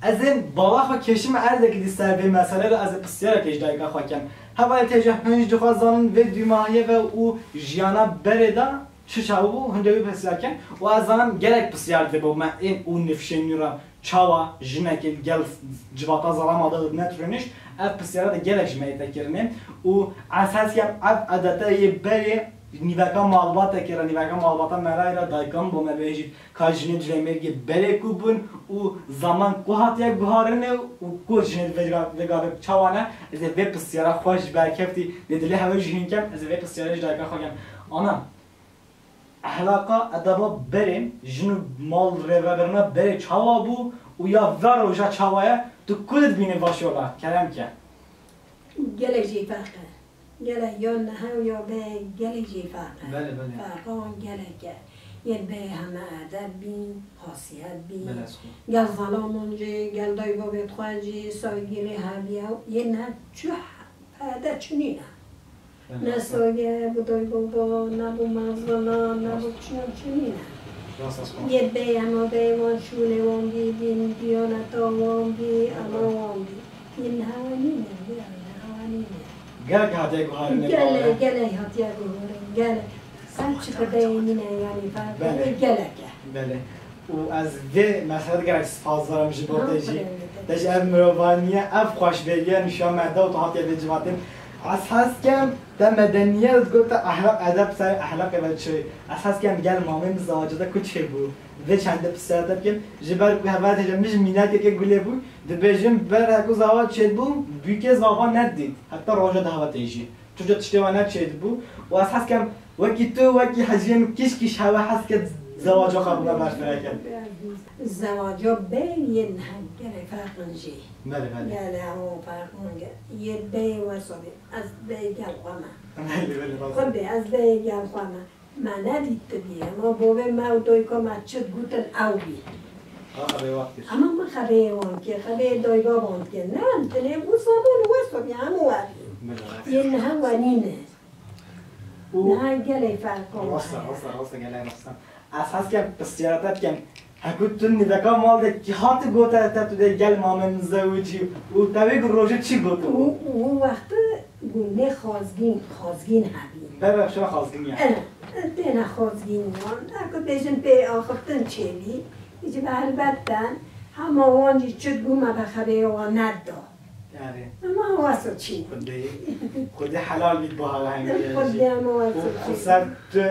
Ez ê bala xwe kêşime erdekî dî ser vê meselê de, ez ê pisyarek ji dayika xwe kem. Hevalê têja, hûn jî dixwaz zanin vê dûmahiye ve û jiyana berê de çi çawa bû, hûn dê wî pisyar kin. Û ez zanim gelek pisyar dê bo me ên û nifşên nû re çawa jinekê gel civata zalama de netirûnişt, ev pisyara de gelek ji me yê te kirinê. Û ez hez kem ev edete yê berê nîveka malbatekê re, nîveka malbata Melayî re dayika min bo me bêjît. Ka jinê Culemêrgê berê ku bûn û zaman ku hatiye guharinê û ku jinê vê ga-, vê gavê çawa ne, ez ê vê pisyara xwe ji berkeftî dê dilê hewe jî hîn kem, ez ê vê pisyara ji dayika xwe kem. Ana, ehlaqa, edeba berê, jin û mal rêvebirina berê çawa bû û ya ve roja çawa ye, tu ku dibînî va şola, kerem ke? Gelek jî ferq e. Gelek ya niha û ya be gelek jî ferq e. Belê, belê. Ferqa wan gelek e. Yên bê heme edeb bî, xasiyet bî. Belê, ez xwe. Gel zelamon jî, gel dayvavê xwe jî, saygîlê hebiye. Yên ne çi pede çi nîne. Belê, Ne ez xwe. Saygî bu dayvava, ne bu mezina, ne bu çiyan çi nîne. Rast, ez xwe. Yên bê hema bê wan şûnê wan bî, dîn, diyaneta wan bî, ema wan bî. Yên hewa nîne, yên hewa nîne. Gelek hatiye guharine Gelek, bavê. Gelek hatiye guharine, gelek. Sen çi pede nîne yani, fark Belê. Gelek e. Belê. Û ez vê mesele gelek spasdar im ji bo te jî. Te jî ev mirovaniye, ev xweşbêriye nîşan me da û tu hatiye vê civatê. Ez hez kem te medeniyet got, te ehlaq edeb ser ehlaqê ve çi. Ez hez kem gel mamê min zewaca de ku çêbû. Vê çende pisyara te bikim. Ji ber ku hevalê te jî min ji mînakekê gulê bû. Dibêjim ber ku zewac çêbû, bûkê zava nedît. Heta roja dahva tê jî. Çuça tiştê wan ne çêdibû û ez hez kem wekî tu, wekî heciyê min kîş kîş hewe hez ket zewaca xwe bi me berfireh ket. Zewaca bê yên hemgerê ferqin jî. Belê, belê. Gelê hemû ferqin ge-, yê bê wesa bê. Ez bê gel xwe me. Belê, belê, rast. Xwe bê, ez bê gel xwe me. Me nedîtibî, ema bovê me û doyka me çi gutin ew bî. Ha, xebê wextî. Ema min xebeyê wan kir, xebeyê dayga wan kir. Ne, em tinê bû sabon û wesa bî, hemû we bî. Min rast. Yên niha we nîne. Û Niha gelê ferqan Rast e, heye. Rast e, rast e, gelê rast e. Ez hez kem pisyara te bikem. Heku tu niveka mal de kî hati gote te tu dê gel mamê min zewicî û te wê ku rojê çi gote? Û, û wexti gundê xazgîn, xazgîn hebî. Be, be, şuna xazgîn ya. E, e, têne xazgîn yan. Heku bêjin pê axiftin çêbî. Îcî be helbet den. Hema wan jî çi bû me be xebeyê wan nedda. Yani. Ama wasa çi? Xwedê, Xwedê helal bît bu hala hemî Xwedê jî. Ama wasa Û çi? Ser tu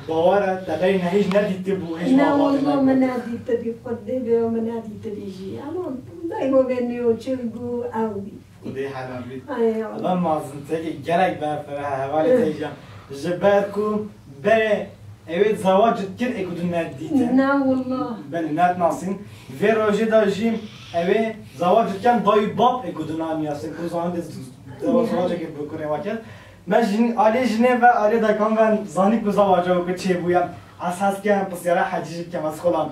bawer e, te bey ne hîç nedîtibû, hîç Ne, malbatê wallah, min nedîtibû. Nedîtibî, Xwedê bê min nedîtibî jî. Ama dayma bê nêo çi bû ew bî. Xwedê helal bît. Ay, ay. Ela mazin têkê gelek berfireh e, hevalê te jî. Ji ber ku berê Ew ê zewac dikir, ê ku tu nedîtin. Na wallah. Belê, nedinasîn. Vê rojê de jî ew ê zewac dikin, dayî bab ê ku tu naniyasin, ku zanî dê zewa-, zewacekê bi kurê weke. Me jin-, alê jinê ve alê dayikan ve zanî ku zewaca weke çêbûye. Ez hez kem pisyara hecî jî bikem, ez xulam.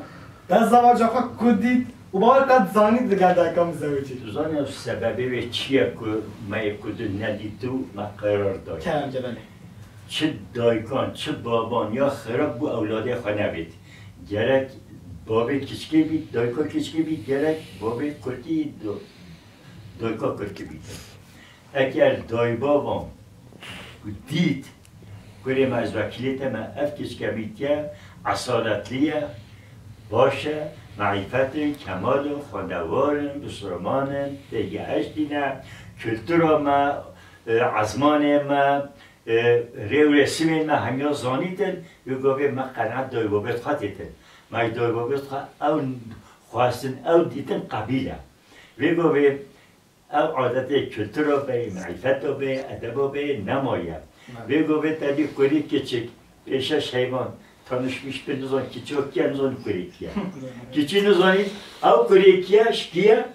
Te zewaca xwe ku dît û bawer te zanî digel dayikan bizewicî. Tu zanî ew sebebê wê çi ye ku me ê ku tu nedît û me qerar dayî? Kerem ke, belê. Çi daykan, çi baban ya xerab bû ewladê xwe nebêt. Gerek bavê kiçkê bît, dayka kiçkê bît, gerek bavê kurkî, do-, dayka kurkî bît. Eger daybavan dît, kurê me, ez wekîlê te me, ev kiçke bîtiye, esaletliye, baş e, marîfet in, kemal in, xwendewar in, bisilman in, têgihiştî ne, kultura me, e, ezmanê me, e, rê û resimên me hemiya zanîtin, wê gavê me qenaet dayî babê xwe têtin. Me ji dayî babê xwe ew xwestin, ew dîtin qebîl e. Wê gavê ew adetê kultura be, marîfeta be, edeba be nemaye. Evet. Wê gavê te dî kurî kiçik, pêşe şeyvan, tanışmış bi nizan kiço kiye, nizan kurê kiye. Kiçî nizanî, ew kurê kiye, şkiye,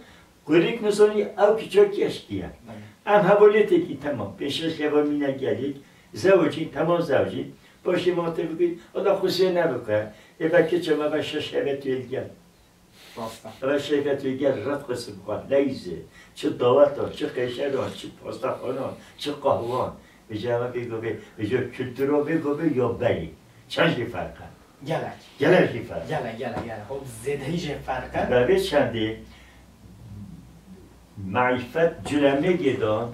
Kurêk nizanî, ew kiço kî eşkî ye. Belê. Em hevalêtekî temam. Pêşiya şeva mîne gelî, zewicî, temam zewicî. Paşê ma te bikî, ola xusê nebike. Ê be kiço me be şeş heve tu yê gel. Rast e. Eve şeş heve tu yê gel, ret xusê bixwe. Leyzê, çi daweta, çi qeşeran, çi pastaxanan, çi qahwan. Vêca me vê govê, vêca kultura vê govê ya beyî. Çend jî ferq e. Gelek. Gelek jî ferq. Gelek, gelek, gelek. Hop, zêdehî jê ferq e. Bevê çendê marîfet culemêgê dan,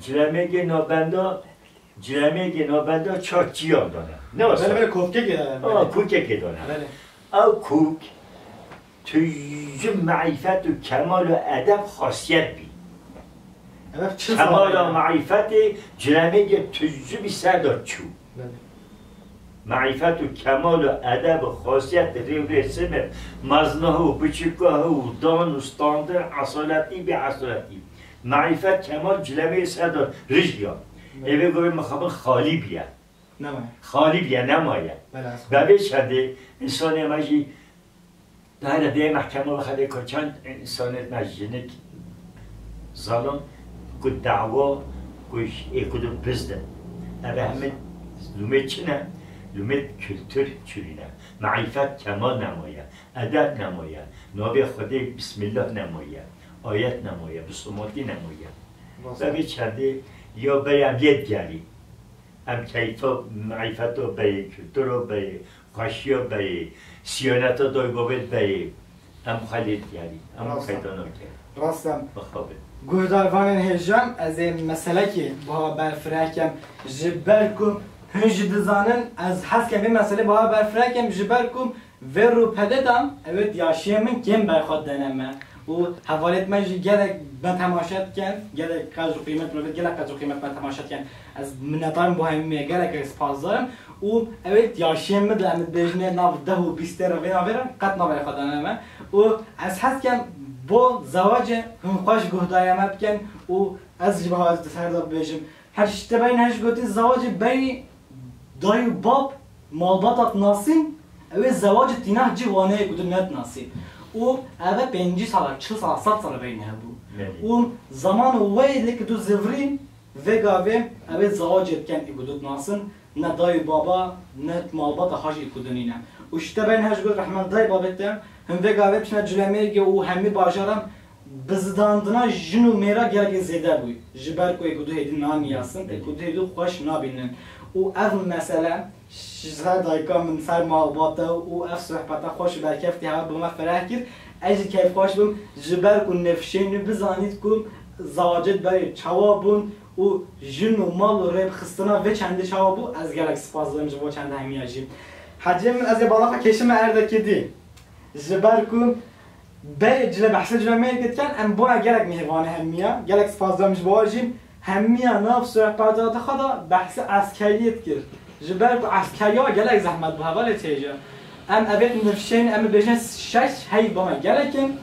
culemêgê nabenda, culemêgê nabenda çar çiyan dane. Ne wasa? Belê, belê, kovkekê dane. Aa, kovkekê dane. Belê. Ew kok, Tu ji marîfet û kemal û edeb xasiyet bî. Ev çi Kemala zana ye? Marîfetê cilemêgê tu ji bî ser de çû. Belê. Marîfet û kemal û edeb û xasiyet rê û rêsimê, meznahi û biçûkahi û dan û standin, esaletî bî esaletî. Marîfet kemal cilemê ser de rijiya. Belê. Ê vê govê mixabin xalî bîye. Nemaye. Xalî bîye, nemaye. Belê, ez Bevê çendê însanê me jî Dayre dê mehkema ve xelê ku çend insanê me jinik zalon ku dawa ku ê ku du bizdin. Eve hemî zûmê çi ne? Li me kultur çûyîne. Marîfet kemal nemaye. Edeb nemaye. Navê Xwedê Bismillah nemaye. Ayet nemaye. Bi somatî nemaye. Rast. Vê çendê ya berê em lê digerî. Em keyfa marîfeta berê, kultura berê, xweşiya berê, siyaneta dayê babê berê. Em xwe lê digerî. Em Rast e. Qeyda nakin. Rast e. Bixabin. Guhdarvanên hêja, ez ê meselekê biha berfireh kem. Ji ber ku hûn jî dizanin, ez hez kem vê meselê biha berfireh kem, ji ber ku vê rûpelê de ew ê diyaşiyê min kêm berxwe dene me. Û hevalêt me jî gelek me temaşe dikin, gelek qedr û qîmet, mirovêt gelek qedr û qîmet me temaşe dikin. Ez minnetdar im bo hemî me, gelek gelek spasdar im. Û ew ê diyaşiyê min de, em dibêjinê nav deh û bîst tê re vê navê re qet naberê xwe dane me. Û ez hez kem bo zewacê hûn xweş guhdariya me bikin û ez jî biha ez di ser de bibêjim. Her ji te berî ne ji gotî zewacê berî dayî û bab malbata dinasîn, ew ê zewacê tîna cî waneyê ku tu nedinasî. Û ev e pêncî sala, çil sala, sed sala berî ne hebû. Belê. Û zaman û wê lê ku tu zivirîn, Vê gavê ew ê zewacê dikin ê ku tu dinasin, ne dayî û baba, ne malbata xwe jî ê ku dinîne. Û ji te berî ne ji got rehmet dayî babê te, hûn vê gavê biçine Culemêrgê û hemî bajara bizidandina jin û mêra gelekî zêde bûy. Ji ber ku ê ku du hêdî naniyasin, ê ku du hêdî xweş nabînin. Û ev mesele ji ser dayika min, ser malbata û ev sohbeta xweş û berkeftî hewa bi me fereh kir. Ez jî keyfxweş bûm, ji ber ku nifşên wî bizanît ku zewacê berê çawa bûn û jin û mal û rêbixistina vê çendê çawa bû, ez gelek spas dikim ji bo çendê hemiya jî. Hecê min, ez ê balaxa kêşime erdekê dî. Ji ber ku berê cile behsê cile mêrgê dikin, em boya gelek mêvanê hemiya, gelek spas dikim ji bo jî. Hemiya nav sohbeta xwe de behsê eskeriyê dikir. Ji ber ku eskeriya gelek zehmet bû, hevalê çêje. Em evêt nifşên, em bêjin şeş heyv bana gelek in.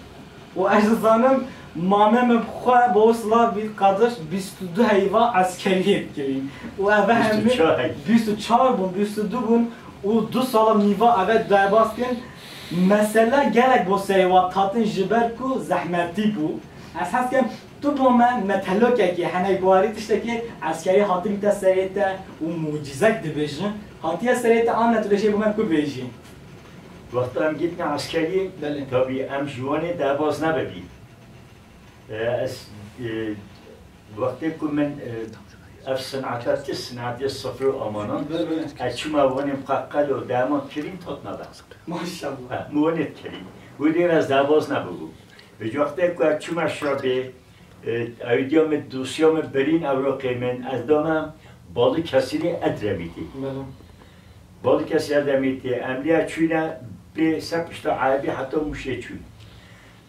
Û ez dizanim, mame min bi xwe bo silav bî, qedir bîst û du heyva eskeriyê dikirîn. Û eve hemî bîst û çar heyv. Bîst û çar bûn, bîst û du bûn û du sala nîva eve derbas kirin. Mesele gelek bo serê wan hatin ji ber ku zehmetî bû. Ez hez dikim, Tu bo me metelokekê, henekwarî tiştekê eskerî hatibîte serê te û mucîzek dibêjin, hatiye serê te, an ne tu dê jê bo me ku bêjî. Wexta em gîtine eskerî, Belê. Tabî em ji wanê derbaz nebibî. E, ez, e, wextê ku min, e, ev sinata, ti sinatê sifir û amanan, Belê, belê. Ez çûma wanê, qe-, qelo dema kirîn tat nebe. Maşallah. Ha, min wanê kirîn. Wê dê ez derbaz nebibû. Bi wextê ku ez çûma şabê, E, ew diya min, dosya min birîn, ewroqê min, ez dame Balıkesirê Edremitê. Belê. Balıkesir Edremitê, em lê çûne bê ser pişta erebî heta Mûşê çûn.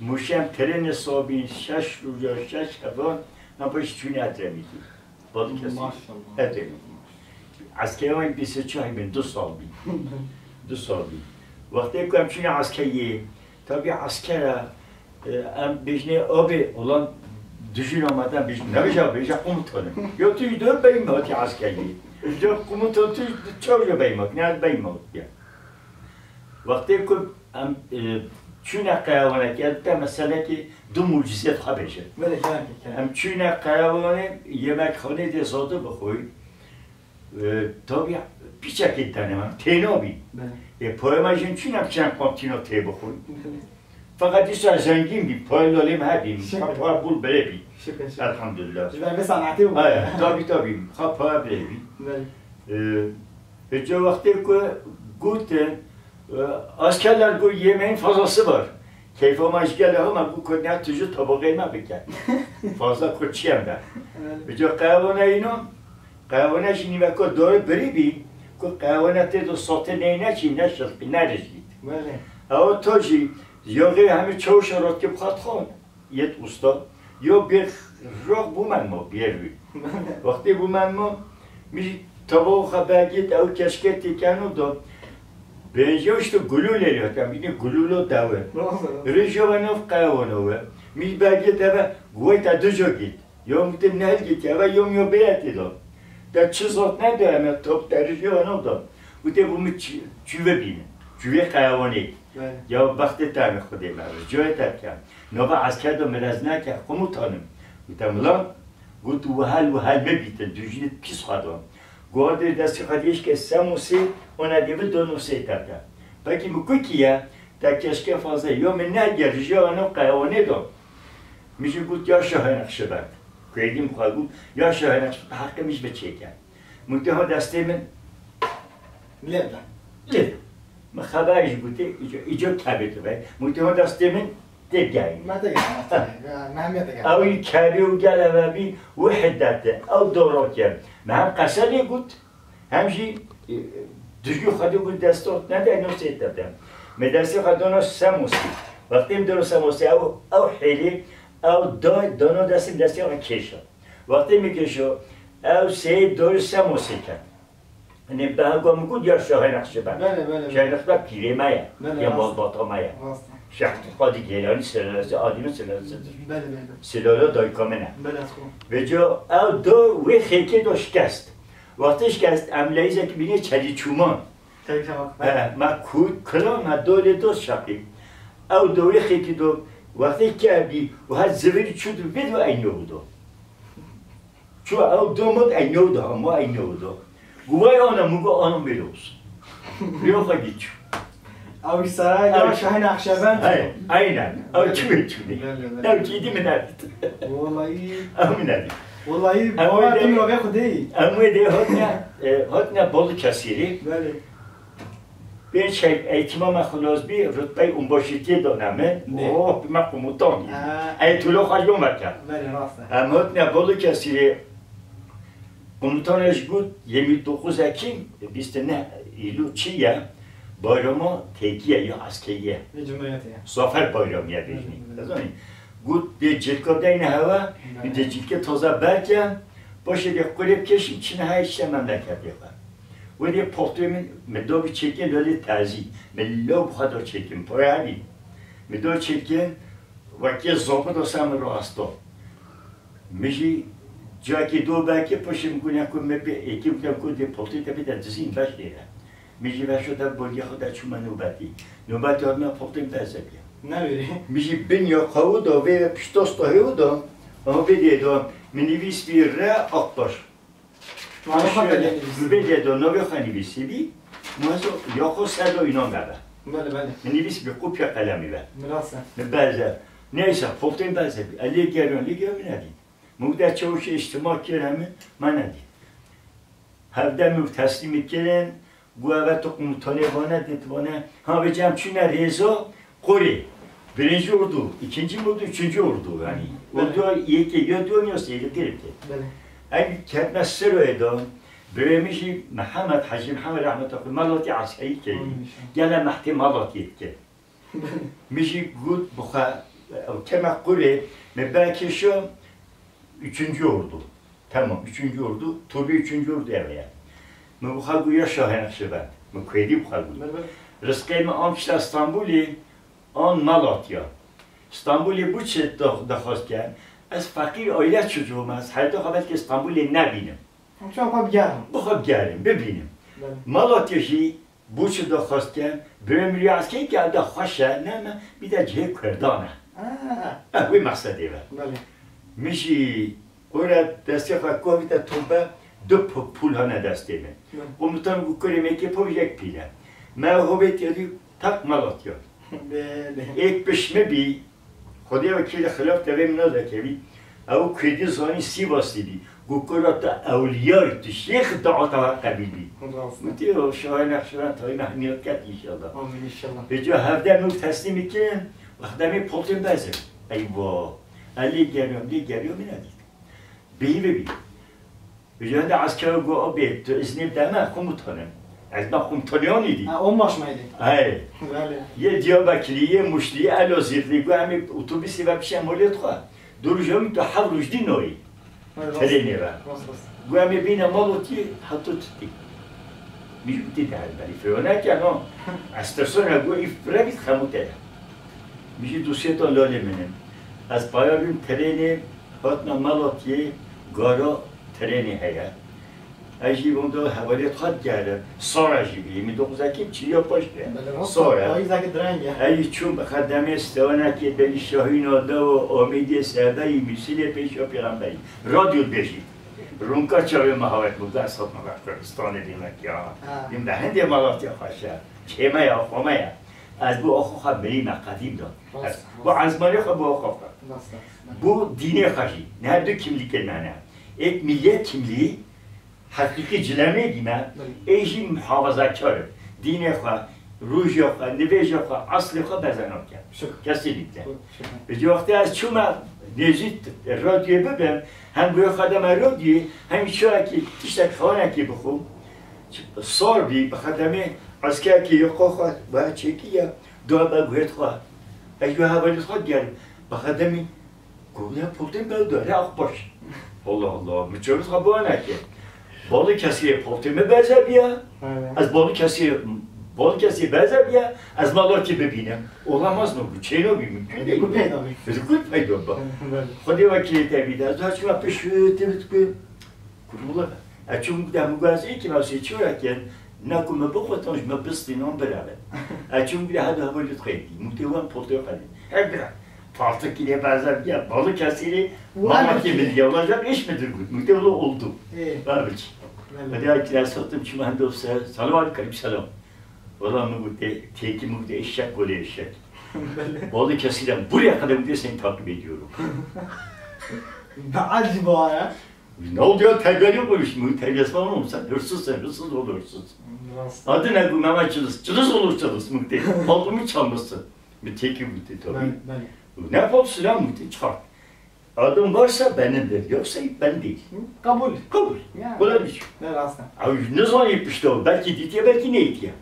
Mûşê em trênê sabîn, şeş roja, şeş hevan, em paş çûne Edremitê. Balıkesir. Maşallah. Edremit. Eskerê wan bîst û çar bin, du sal bî. Du sal bî. Wextê ku em çûne eskeriyê, tabî eskera E, em bêjinê, "Abi, ulan dijîna me te bêj-, nebêje, bêje komutanım." Ya tu ji dor beyim hatî eskeriyê. Ya komutan tu çawa beyim hat, ne beyim hat ya. Wextê ku em, e, çûne qerewanekê, ez te meselekê du mucizet xwe bêje. Belê, kerem, kerem. Em çûne qerewanê, yemekxanê dê zade bixwî. E, tabî pîçekê dene me, têna bî. Belê. E, payê me jin çûne biçin kantîna tê bixwin. Belê. Feqet dîsa zengîn bî, payê lalê me hebî. Şikir. Xwe payê bol birê bî. Şikir, şikir. Elhamdulillah. Ji ber vê sanetê bû. Aya, tabî, tabî. Xwe payê birê bî. Belê. E, e, ca wextê ku gotin, e, askerler, bu yemeğin fazlası var. Keyfa me ji gelê hema bû ku ne tu ji tabaqê me bike. Fazla ku çi em be. Evet. Bi ca qehwana înan, qehwana jî nîveka dore birî bî, ku qehwana tê de sate neyne çî, ne şilqî, ne rijît. Belê. Ew to jî, yoxê hemî çawşa rotke bi xwe dixwin. Yet usta, yo bir roh bûmen mo, bir wî. Wextê bûmen mo, min jî tava xwe begît, ew keşkê têkeno do. Bêjê işte gulûlê lê, tem bînî gulûlo dewe. Rast, rast. Rêjo ve nov qewono we. Min jî begît eve, guweyta du jo gît. Yo min te nehil gît, eve yo min yo beyetê do. Te çi zot ne de, eme top te rêjo ve nov do. Û te bû min çi-, çûve bîne. Çûve qewanê. Belê. Ya bextê te me Xwedê me, ricoyê te bike. Nava esker de mirez neke, komutanım. Gote, mila, got, wehel, wehel mebîtin, dujinê pîs xwe da. Guardê destê xwe dêşke Semosê, Ona dê bi dono sê tepte. Pekî mi ku kî ye? Te keşke fazla. Yo min ne gerije ano qewanê do. Mi jî got ya şahê Neqşibend. Kurdî mi xwe got ya şahê Neqşibend heqê mi ji bi çêke. Mutê ho destê min. Lê bide. Lê. Mi xeber jî gotê, îco, îco kebê tu be. Mutê ho destê min tê geyî. Me te gel, me te gel. Ya, me hemiye te gel. Ew kebê û gel eve bî û hiddete. Ew doro ke. Me hem qese lê got, hem jî, e, dijû xwe de got destê ne de no sê te de. Me destê xwe dono Semosî. Wextê min dono Semosî, ew, ew hêlî, ew do, dono destê min destê xwe kêşa. Wextê min kêşo, ew sê dor Semosê ket. Nê, beha ku min got ya Şahê Neqşibend. Belê, belê, belê. Şahê Neqşibend pîrê me ye. Belê, ya rast. Malbata me ye. Rast. Şeh Qadî Gêlanî selalesi, Adî min selalesidir. Belê, belê, belê. Selala dayika min e. Belê, ez xwe. Vêca ew do wê xêkê do şikest. Wextê şikest, em leyîzekî bînê çelî çûman. Tabii, tamam. He, me ku-, kula me dolê do şaqî. Ew do wê xêkî do, wextê kevdî û her zivirî çû di vê do eynî do. Çû ew do mot eynî do, hema eynî do. Gu vay ana, min got ana mêroz. Rêyo xwe gî çû. Ew ji saraya Ew- Şahê Neqşebend. Hey, aynen. Ew çû wê çû. Belê, belê. Ew çî dî min nedît. Wallahî. Ew min nedît. Wallahî, Ew bawer wê de- tim ravê xwe deyî. Em wê dê hotne, e, hotne Balıkesirî. Belê. Pênc eğitîma me xilas bî, rutbeyê onbaşîtiyê dane min. Ne. Oh, bime komutanî. Ha. Ey tulo xwe yo me kir. Belê, rast e. Em hotne Balıkesirê, komutanê ji got, yirmi dokuz Ekim, bîst û neh Îlûl çi ye? Bayrama têkî ye ya eskerî ye. Li Cumhuriyetê ye. Zafer Bayramı ye bêjnî. Belê, belê. Dizanî? Got, dê cilka deyne hewa, Belê. Dê cilkê taze berke, paşê dê qulê bikeşin, çine hey işte memleketê xwe. Wê dê paltoyê min, min do bi çêkin, lolê tezî. Min lo bi xwe do çêkin, pare hebî. Min do çêkin, wekî zopit o ser min ro asta. Min jî ciyakê do belkê paşê min gune ku me bi êkî bike ku dê paltoyê te bide dizîn beş lêre. Min jî veşo te bolgê xwe de çûme nobetî. Nobetê hatina paltoyê min berze bîye. Newêrî. Min jî bin ya qewu da vê pişta stahê û da. Ama vê dê da. Min nivîs bî re Akbaş. Navê xwe Şöyle, belê nivîsî. Vê dê do navê xwe nivîsî bî, muhezo ya xwe ser do înan bebe. Belê, belê. Min nivîsî bî, kopya qelemî be. Min rast e. Min berze. Neyse, poltên berze bî. E, lê geriyon, lê geriyon min nedî. Min wî de çewşê îçtima kir hemî, me nedî. Hevde min teslîmî kirin, Gu eve tu komutanê vane, dê tu vane, ha vê cem çûne rêzo, qorê. Birinci ordu, ikinci ordu, üçüncü ordu yani. Belê. Ordu yekê, ya duyo ya sê, ya girifte. Belê. Ey ketme Siroyê de, birê min jî Mihemed, Hacî Mihemed rehmeta xwe, Malatya eskerî kiriye. Amin inşallah. Gele mehtê Malatya dike. Min jî got bi xwe, ew keme qurê, me belkê şo üçüncü ordu. Tamam, üçüncü ordu. Tabii üçüncü ordu ev ye. Min bi xwe got ya Şahê Neqşibend. Min Kurdî bi xwe got. Belê, belê. Rizqê min an pişta Stenbolê, an Malatya. Stenbolê bu çi da-, daxwaz ken? Ez feqîr aile çocuğum, ez heyata xwe belkî Stenbolê nebînim. Çawa xwe bigerim. Bi xwe bigerim, bibînim. Belê. Malatya jî Boçi daxwaz ke, birê min ya eskey ke ev de xweş e, ne me, bî de cihê Kurdan e. Ah. Eh, wê mexsedê ve. Belê. Min jî qore destê xwe kovîte tobe, du pu-, pûl hane destê min. Belê. Komutan got, kurê me, kê pov yek pîl e. Me hovê têdî tak Malatya. Belê. Êk pişt min bî, Xwedê wekîlê xilaf tevê min nadekevî. Ew Kurdî zanî Sîvasî bî. Got, kura tu ewliyayî, tu şêx, dua te qebîl bî. Rast. Min tê o Şahê Neqşibend tayî me hemî ket înşallah. Amin înşallah. Vêca hevde nû teslîmî kirin, wexdemê potên bezin. Eywa. Ez lê geriyo, lê geriyo min nedît. Bihîvê bî. Ji hinde eskero got, "Abê, tu iznê bide me, komutanım." Ez na komutaniyonî dî. Ha, onbaş meydê. Hey. Belê. Yê Diyarbekirî, yê Muşlî, Elazığlî, got, "Em ê otobusê ve bişe molê xwe." Du roj min tu heft roj dî noyî. Belê, rast. Trênê ve. Rast, rast. Got, "Em ê bîne Malotî, heta tutî." Min jî gotî, "De ez berî firone ke no." Ez tirsona got, "Î fire bît xemûte ye." Min jî dosyê to lolê min in. Ez paya bîm trênê, hatina Malotiyê, gara Trênê heye. Ez jî wenda hevaliyê xwe digerim. Sora jî bî. Min dokuz Ekim çiliya paş be. Belê, rast e. Sora. Payîzeke direng e. Ez jî çûm bi xedemê Stewanekê, Belî Şahîna, Dewa Amêdiyê, Sebeyî, Mîsilê, Pêşiya Pêxemberî. Radyo dibêjî. Ronka çavê me hawet bû, ders hatme ber Kurdistanê demek ya. Ha. Din be hindê Malatya xweş e. Çê me ya, xwe me ya. Ez bû axo xwe mirî me qedîm da. Rast, Ez, rast. Bu ezmanê xwe bû axo xwe. Rast, rast. Bu dînê xwe jî. Ne du kimlîkên me ne. Êk millet kimliği, heqîqî cilemê dî me, Belê. ê jî muhafazakar e. Dînê xwe, rojê xwe, nivêjê xwe, eslê xwe beze nake. Şükür. Kesinlikle. Şükür. Bi cî wextê ez çûme nêzî radyoyê bibim, hem goya xwe deme radyoyê, hem çiyekî tiştek xewanekî bixwim. Sor bî, bi xedemê eskerekî yoqa xwe, baya çêkî ye, dua be guhêt xwe. Ez ji hevalêt xwe digerim, bi xedemî Goya poltê me dare axbaş. Allah Allah, mi çavis xwe bana ke. Balı kesî poltê me beze biya. Evet. Ez balı kesî, balı kesî beze biya, ez malakî bibînim. Olamaz mı bu? Çeyno bir mümkün değil. Bu peyda bir. Rükût peyda bak. Evet. Xwedê wekîlê te bî de, ez daha çima pişû, te bit ku. Kurula. E çûm de mugazê ki, ma sê çora ken, ne ku me bixwetan, ji me bistînan bireve. E çûm de hadu hevalî xwedî, mutê wan poltê xwedî. Her bira. Paltık ile benzer bir yer. Balıkesir'i Û Mamakê emekî. Min diye olacak iş midir bu? Müte ola oldu. Ê. Ver biç. Belê. Hadi ya kira sattım çimen dostlar. Selam aleyküm selam. Valla mı bu te, teki mı bu te eşek böyle eşek. Belê. Balıkesir'den buraya kadar bu seni takip ediyorum. Be acaba ya. Ne oldu ya? Terbiyeli konuş. Bu terbiyesi falan olmuş. Sen hırsızsın, hırsız oğlu hırsız. Rast. Adı ne bu? Mehmet Cılız. Cılız olur Cılız. Mı te, paltomu çalmışsın. Bi têkî gotê tabii. Belê, belê. Ne fal silah mı te çart. Adım varsa benimdir, yoksa ben değil. Kabul. Kabul. Yani. Böyle bir şey. Ne rast e. Ew nizanî pişta, belkî dîtiye, belkî neytiye.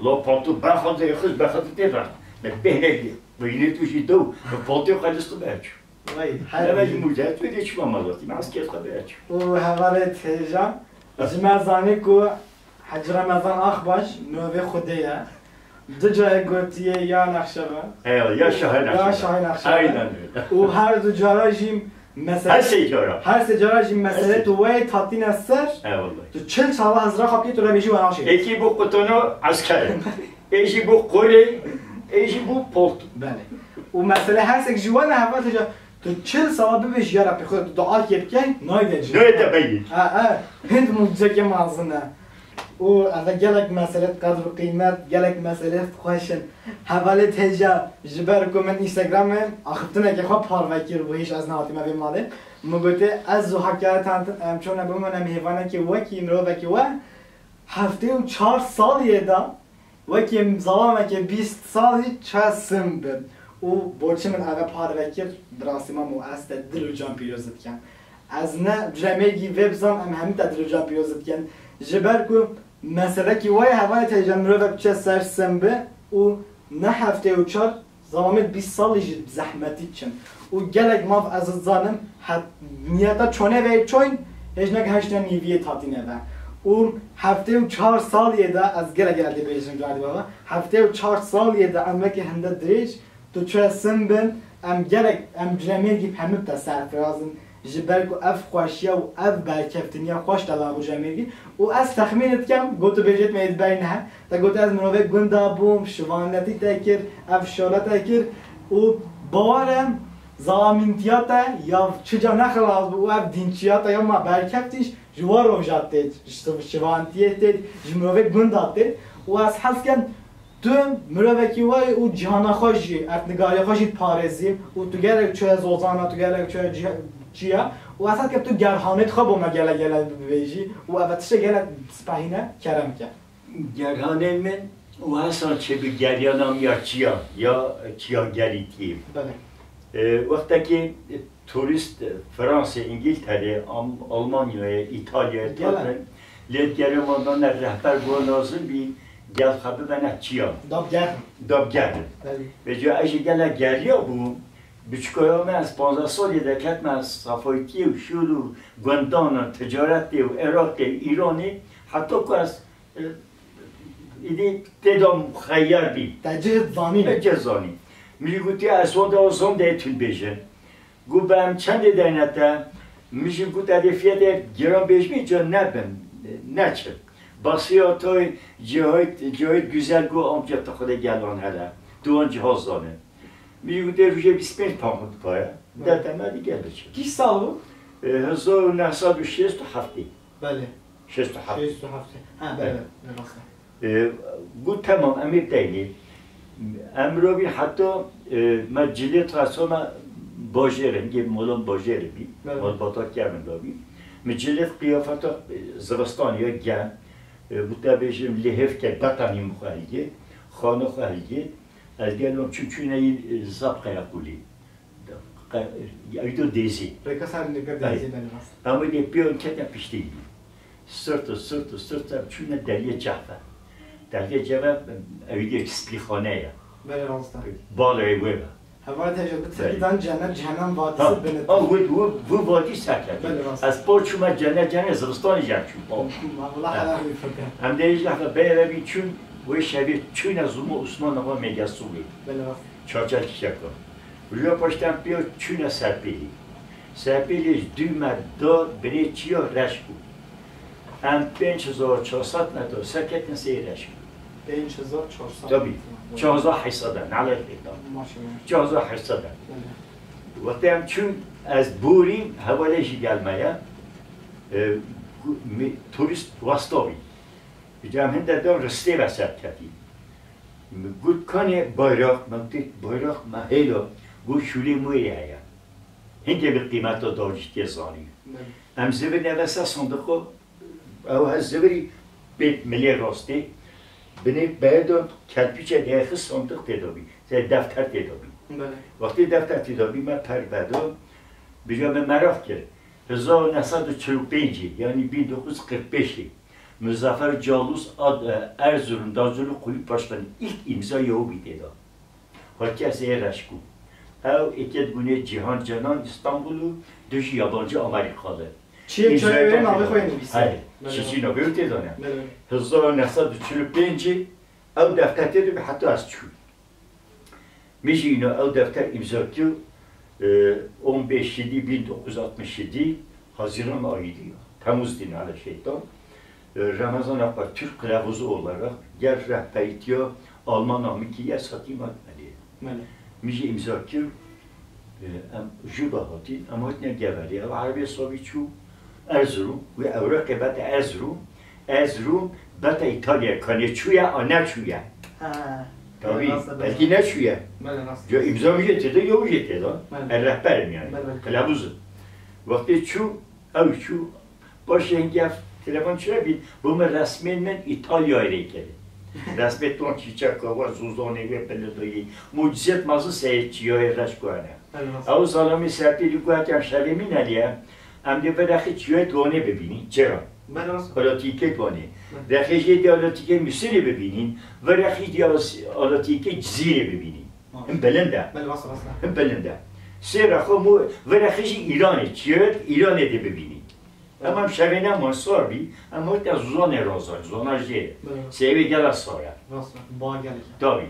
La palto ben xwe de xwe, ben xwe de tê rast. Me bêhne bîne tu jî dew, me paltoyê xwe dest xwe berçû. Vay, her Ne ben biri. Jî mûcet wê dê çima mazatî, me ez kêf xwe berçû. Û hevalê têja, ji me zanî ku Hecî Remezan Akbaş mirovê Xwedê ye. Du carê gotiye ya Nexşeva. Eyvallah, ya Şahê Ya Nexşeva. Şahê Nexşeva. Aynen öyle. Û her du cara jî mesele Her sê cara. Her sê cara jî mesele Her sê. Tu wê tatîne ser. Eyvallah. Tu çil sala hizra xapiyê tu re bêjî we naşê. Êkî bû qutano esker. Ê jî bû qolê, ê jî bû polt. Belê. Û mesele her sek ji we ne heval têca. Tu çil sala bibêjî ya Rabbî Xwedê tu duakê bikey, nayê de cin. Nayê de beyî. Ha, ha. Hind mucizeke mezin e. Û ev e gelek mesele qedr û qîmet, gelek mesele xweş in. Hevalê têja ji ber ku min Instagramê axiftineke xwe parve kir bû, hîç ez nehatime vê malê. Min gotê, ez û hekare tantin em çûne bimûne mêvanekî wekî mirovekî we heftê û çar saliyê de Wekî zalamekê bîst salî çe sim bi û borçê min eve parve kir, bi rastî mam û ez te dil û can pîroz dikim. Ez ne cüremêgî vê bizan, em hemî te dil û can pîroz dikin. Ji ber ku meselekî wayê hevalê te ji mirovek biçe ser sim bi û ne heftê û çar, zalamê bîst salî jî bi zehmetî çin. Û gelek mav ez dizanim, het-, niyeta çonê ve çoyn, hêj neke heştê nîviyê tatîne ve. Û heftê û çar saliyê de ez gelek gelek dibêjim, Cadi Baba. Heftê û çar saliyê de em weke hinde dirêj, tu çi sim bin, em gelek, em cüremêgî hemî te serfiraz in. Ji ber ku ev xweşiya û ev berkeftiniya xweş te da rojemêrgî û ez texmîn dikim, got tu bêjêt me êdbey ne. Te got ez mirovê gunda bûm, şivanetî te kir, ev şole te kir û bawer em, zalamîntiya te ya çi ca nexilas bû û ev dînçiya te ya ma berkeftîş ji wa roja tê, ji şivantiyê tê, ji mirovê gunda tê û ez hez kem Tu mirovekî we yî û cîhana xwe jî, erdnîgariya xwe jî diparêzî û tu gelek çûye zozana, tu gelek çûye cî-, çi ye û esas ke tu gerhanêt xwe bo me gelek gelek bibêjî û ev e tiştê gelek spehîne, kerem ke. Gerhanên min û hesa çi bi geryana min ya çiya, ya çiya gerîtiyê. Belê. E, wextekî turîst, e, Fransê, Îngîlterê, Am-, Almanyayê, Îtalyayê Gelek. Hatin, lê digere wan dane rehber, got lazim bî gel xwe bibene çiya. Dabger. Dabger. Belê. Vêca ez jî gelek geriya bûm. Biçûkaya me, ez panzdeh salî de ketime sefayîtiyê û şûl û gundan, ticaretê û Iraqê û Îranê, heta ku ez Îdî tê de xeyar bî. Te cih zanî. Te cih zanî. Min jî gotiye, ez wan de o zon de tun bêjin. Got, be em çendê deyne te? Min jî got, edê fiyetê giran bêjmî ca nebin, neçin. Basiya toy cihayt, cihayt güzel got, amca te xwedê gelan hele. Tu wan cihaz zanî. Min jî gotiye, rojê bîst pênc pamuk dipaye. Hı. De te me dî gel biçin. Kî sal bû? E, hezar û neh sed û şêst û heftê. Belê. Şêst û heft. Şêst û heft. Ha, belê, Evet. belê, rast e. E, got, "Temam, em ê deynê." Em mirovî heta, e, me cilêt xwe sona bajêr, hingê molan bajêr bî, Belê. malbata kevin da bî. Me cilêt qiyafeta, e, zivistanê ya germ, e, bi te bêjim lê hêv ke betanî min xwe hilgê, xana xwe hilgê, ez gelom çû çûne yî, e, zap qereqûlî. Qe-, ew do dêzî. Rêka ser nêka Hey. dêzî, belê rast. Em ê dê piyon kete piştî. Sirt û sirt û sirt em çûne deriyê Cehve. Deriyê Cehve, ew dê spîxane ye. Belê rast e. Balê wê be. Hevalê te jî bi Belê. tirkî dan cennet, cehennem vadisi Ha, binit. ha, wê, wê, wê vadî serketî. Belê rast. Ez pa çûme cennet, cennet zivistanê jî em çû pa. Ma wela Ha. helal wî fikir. Em dê Cehve beyre bî çûn, wê şevê çûne zûmo Osman Axa Megesûlê. Belê rast. Çarçal çiçeka. Riya paştan piya çûne Serpêlî. Serpêlî ji dû me da binê çiya reş bû. Em pênc hezar çar sed metre serketin sey reş bû. Pênc hezar çar sed Tabii. metre. Çar hezar heşt sed e, nalê pêta. Maşallah. Çar hezar heşt sed e. Belê. Wextê em çûn, ez borîm, hevalê jî gel me ye. E, ku-, mi-, turist wasta bî. Îca em hinde da ristê ve serketî. Min got, "Kanê bayraq?" Me gotê, "Bayraq me hêla." Got, "Şûlê Mûrê heye." Hingê bi qîmeta dawcîtiyê zanî. Belê. Em zivir neve ser sandiqo, ew he zivirî pê milê rastê, binê beye de kelpîçe diye xist sandiq tê de bî. Sê defter tê de bî. Belê. Wextê defter tê de bî, me per vedo, bija me meraq kir. Hezar û neh sed û çil û pêncî, yanî bin dokuz yüz kırk beşî, Muzaffer Calus ad, e, Erzurum Dağcılık Kulüp Başkanı ilk imza ya wî tê da. Hatiye seyê reşkû. Ew êkê dibûnê Cîhan Cenan Îstanbul û du jî yabancı Amerîkalı. Çiyê çayê wê navê xwe yê nivîsî. Hey, Belê. çiçî navê wî tê da ne. Belê. Hezar û neh sed û çil û pêncî ew defter tê de bî heta ez çû. Min jî îno ew defter îmza kir, e, on beş yedi bin dokuz yüz altmış yedi, Haziran ayıydı ya. Temmuz dî nale şeytan. E, Ramazan Akbar Türk kılavuzu olarak ger rehberitiya Alman amikiye satî makmeliye. Belê. Min jî îmza kir, e, em jû da hatîn, em hatine Geverê. Ev erebê savî çû Erzurum, wê ewreqê bete Erzurum, Erzurum bete Îtalya, kanê çûye, a neçûye. Ha. Tabii, Rast e, belkî rast e. neçûye. Belê, rast e. Ya îmza wî jê tê de, ya wî jê tê de. Belê. Ez rehberim yani. Belê, belê. Qilabuz im. Wextê çû, ew çû, paşê hingê ev telefon çira bî, bo min resmên min Îtalyayê rê kevin. Resmê ton çîçeka we, zozanê wê, bilindayî. Mucizet mazin seyê çiyayê reş guhene. Belê, rast e. Ew zalamê Serpêlî guheke em şevê mîne lê, em dê vê rexê çiyayê Wanê bibînî, çira? Belê, rast e. Alatîkê Wanê. Belê. Rexê jê dê alatîkê Misirê bibînîn, vê rexî dê as-, alatîkê Cizîrê bibînîn. Rast. Him bilind e. Belê, rast e, rast e. Him bilind e. Sê rexo mû, vê rexê jî Îranê, çiyayê Îranê dê bibînî. Belê. Em, em şevê neman sar bî, em wexta zozanê razan, zona jê. Belê. Seyê wê gela sar e. Rast e, ba gelek e. Tabii.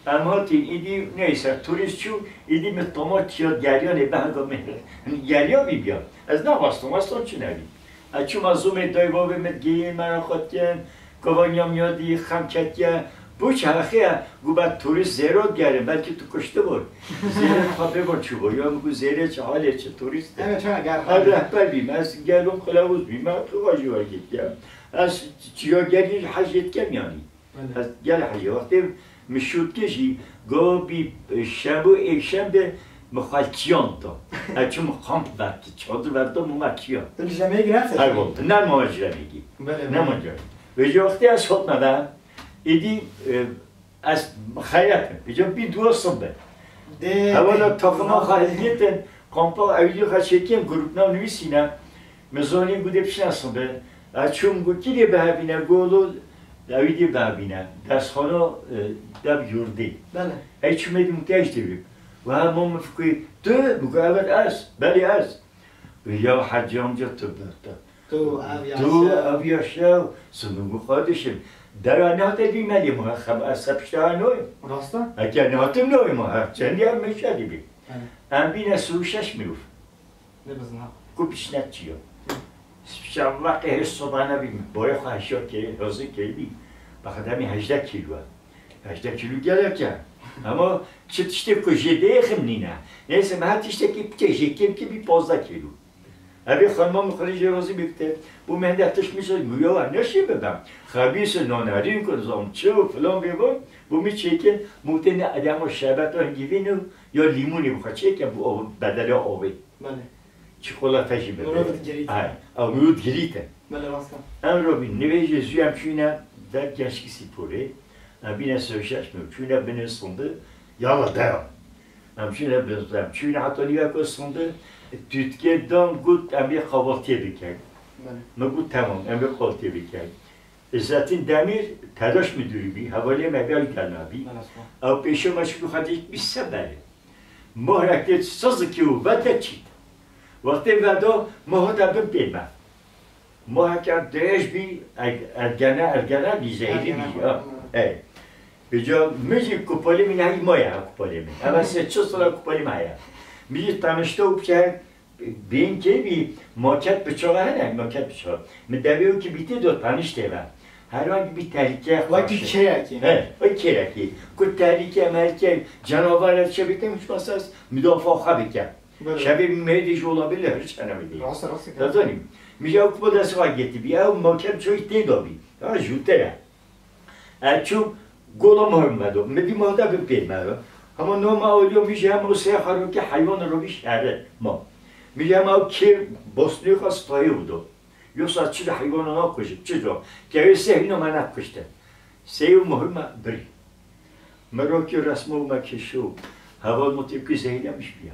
Em hatîn îdî, neyse, turîst çû, îdî min toma çiya geriyanê behga min. Geriya bî biya. Ez naxwestim, westan çi nebî. Ez çûma zûmê dayê bavê min digihîn, me re xwe dikin, kavanya min ya dî, xem ketiye. Bo çi hexiye, got, "Be turîst zêro digerin, belkî tu kuştibûn." Zêrê xwe bêbûn çûbû. Ya min got, "Zêrê çi, halê çi, turîst e." Evet, ha, gel, Ez hadi. rehber bîm, ez gerim qilewuz bîm, ez xiva jî wergirtiye. Ez çiya gerî hecê dikem yanî. Belê. Ez gel hecê. Wextê min şût kir jî, go bî, e, şem û êkşem de min xwe çiyan da. Ez çûm kamp verdi, çadir verdi, mûme çiya. Tu li jemê girefte? Her wal, ne ma jemê gî. Belê, Ne belê. ma jemê. Vêca wextê ez hotme ve, êdî, e, ez xeyret im. Vêca bî dua sibe. Dê, Hevala dê, takıma dê. xwe hilgêtin, kampa ewî xwe çêkirin, grûpnav nivîsîne. Min zanî got dê piştine sibe. Ez çûm got kî dê bihevîne, got lo ewî dê bihevîne. Dersxana, e, dev yurdî. Belê. Ey çûmê dî min kej dibî. Ve hema min fikirî, tu? Min got evet ez. Belê ez. Ya Hacı amca tu berta. Tu ev Tu yaşa. ev yaşa. Sınırı kardeşim. Dera ne hata bir meli mi? Hem ez sepişte ha noy. Rasta? Eke ne hatım noy mu? Ha, sen ya meşe gibi. Yani. Em bine su şeş mi? Ne bizin ha? Ku pişnet çiyo. Şevlaqê hê sobane bî, boya xwe heşa kê, hazir kê bî. Bexdemî hejdeh kîlo e. Hejdeh kîlo gelek e. Ama çi tiştê ku jê dêxim nîne. Neyse, me her tiştekî piçe jê kêm kê bî pazdeh kîlo. Evê xanima min Xwedê jê razî bikte. Bû min hindek tişt min şir, guya wan neşî bibem. Xebîs û nanarîn ku nizam çi û filan bê bûn, bû min çêkin, min tê ne edema şerbet û hingîvîn û ya lîmûnê bixwe çêkin, bû av, bedela avê. Belê. Çikolata jî bibê. Mirov digirît. Ay, ew mirov digirîte. Belê, rast e. Em robîn, nivê jê zû em çûne der gençkî sîporê. Em bîne sewşeş min, çûne binê sindi, yala deran. Em çûne bin, em çûne heta nîveko sindi, tûtkê dan got, em ê qavaltiyê bikin. Belê. Min got, temam, em ê qavaltiyê bikin. Îzzetîn Demîr, TEDAŞ midûrî bî, hevalê me bî, ew gel me bî. Belê, spas. Ew pêşiya me çû xwedî bî se berê. Mohrek tê sazikî û vete çît. Wextê vedo, moho te bin pê me. Moheke dirêj bî, er-, ergene, ergene bî, zehîrî bî, Ergene, ha. Hı. Ey. Vêca min jî kupalê min heyî maye, ha, kupalê min. Eva sê çil sala kupalê min heye. Min jî tanişte û piçe bîn kê bî, maket bıçağı hene, maket bıçağı. Min devê û kî bîtê do taniştê ve. Her wek bî tehlike Wekî karşı. Kêrekî. He, wek kêrekî. Ku tehlike, melike, canavar çe bîtê, hiç masas müdafaa xwe bike. Belê. Şevê mêrdî jî olabilir, hiç önemli değil. Rast, rast. Dazanî. Mija ku dest xwe girtî bî, ew maket çoy tê da bî. Ha, jû te ye. E, çû gola Muhammedo. Mi dî mada bi pê me. Hema noma olio mija hem o sê xarokê heywan robî şehre ma. Mija hem ew kê bosnê xwe stayê udo. Yosa çi de heywana nakujit, çi do. Kevê sê hîno me nekuştin. Sê û muhime birî. Me rokî resmo me kişo. Heval me tepkî zehîlemiş biya.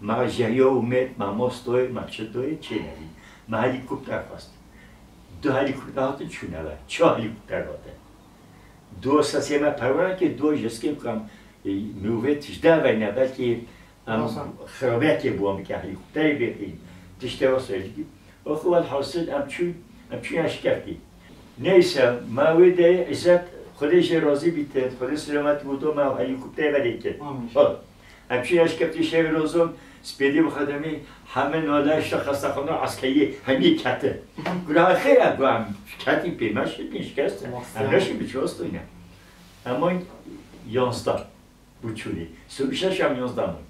Me jehiya û mêt, me mastoyê, me çi doyê çênebî. Me helîkopter xwest. Du helîkopter hatin çûne ve. Çar helîkopter hatin. Duwa sesê me perwera ke, duwa jeskê kam, e, mirovê tijde veyne, belkî em Hasan. Xirabiyekê bû, em bike helîkopterê bêxîn. Tiştê wesa jî. Oxo welhasil em çûn, em çûn eşkeftî. Neyse, ma wê de Îzzet, Xwedê jê razî bîtin, Xwedê selamet bû do me helîkopterê vedê kir. Amîn. Bak, em çûn eşkeftî şevê rozon, spêdî bi xedemî, heme nale işte xestaxana eskeriyê, hemî ketin. Gura xêr e, gu em ketî pê me şikîn şikestin. Em neşîn bi çi astoyne. Ema yanzda. Bu çûnî. Sibî şeş em yanzda min.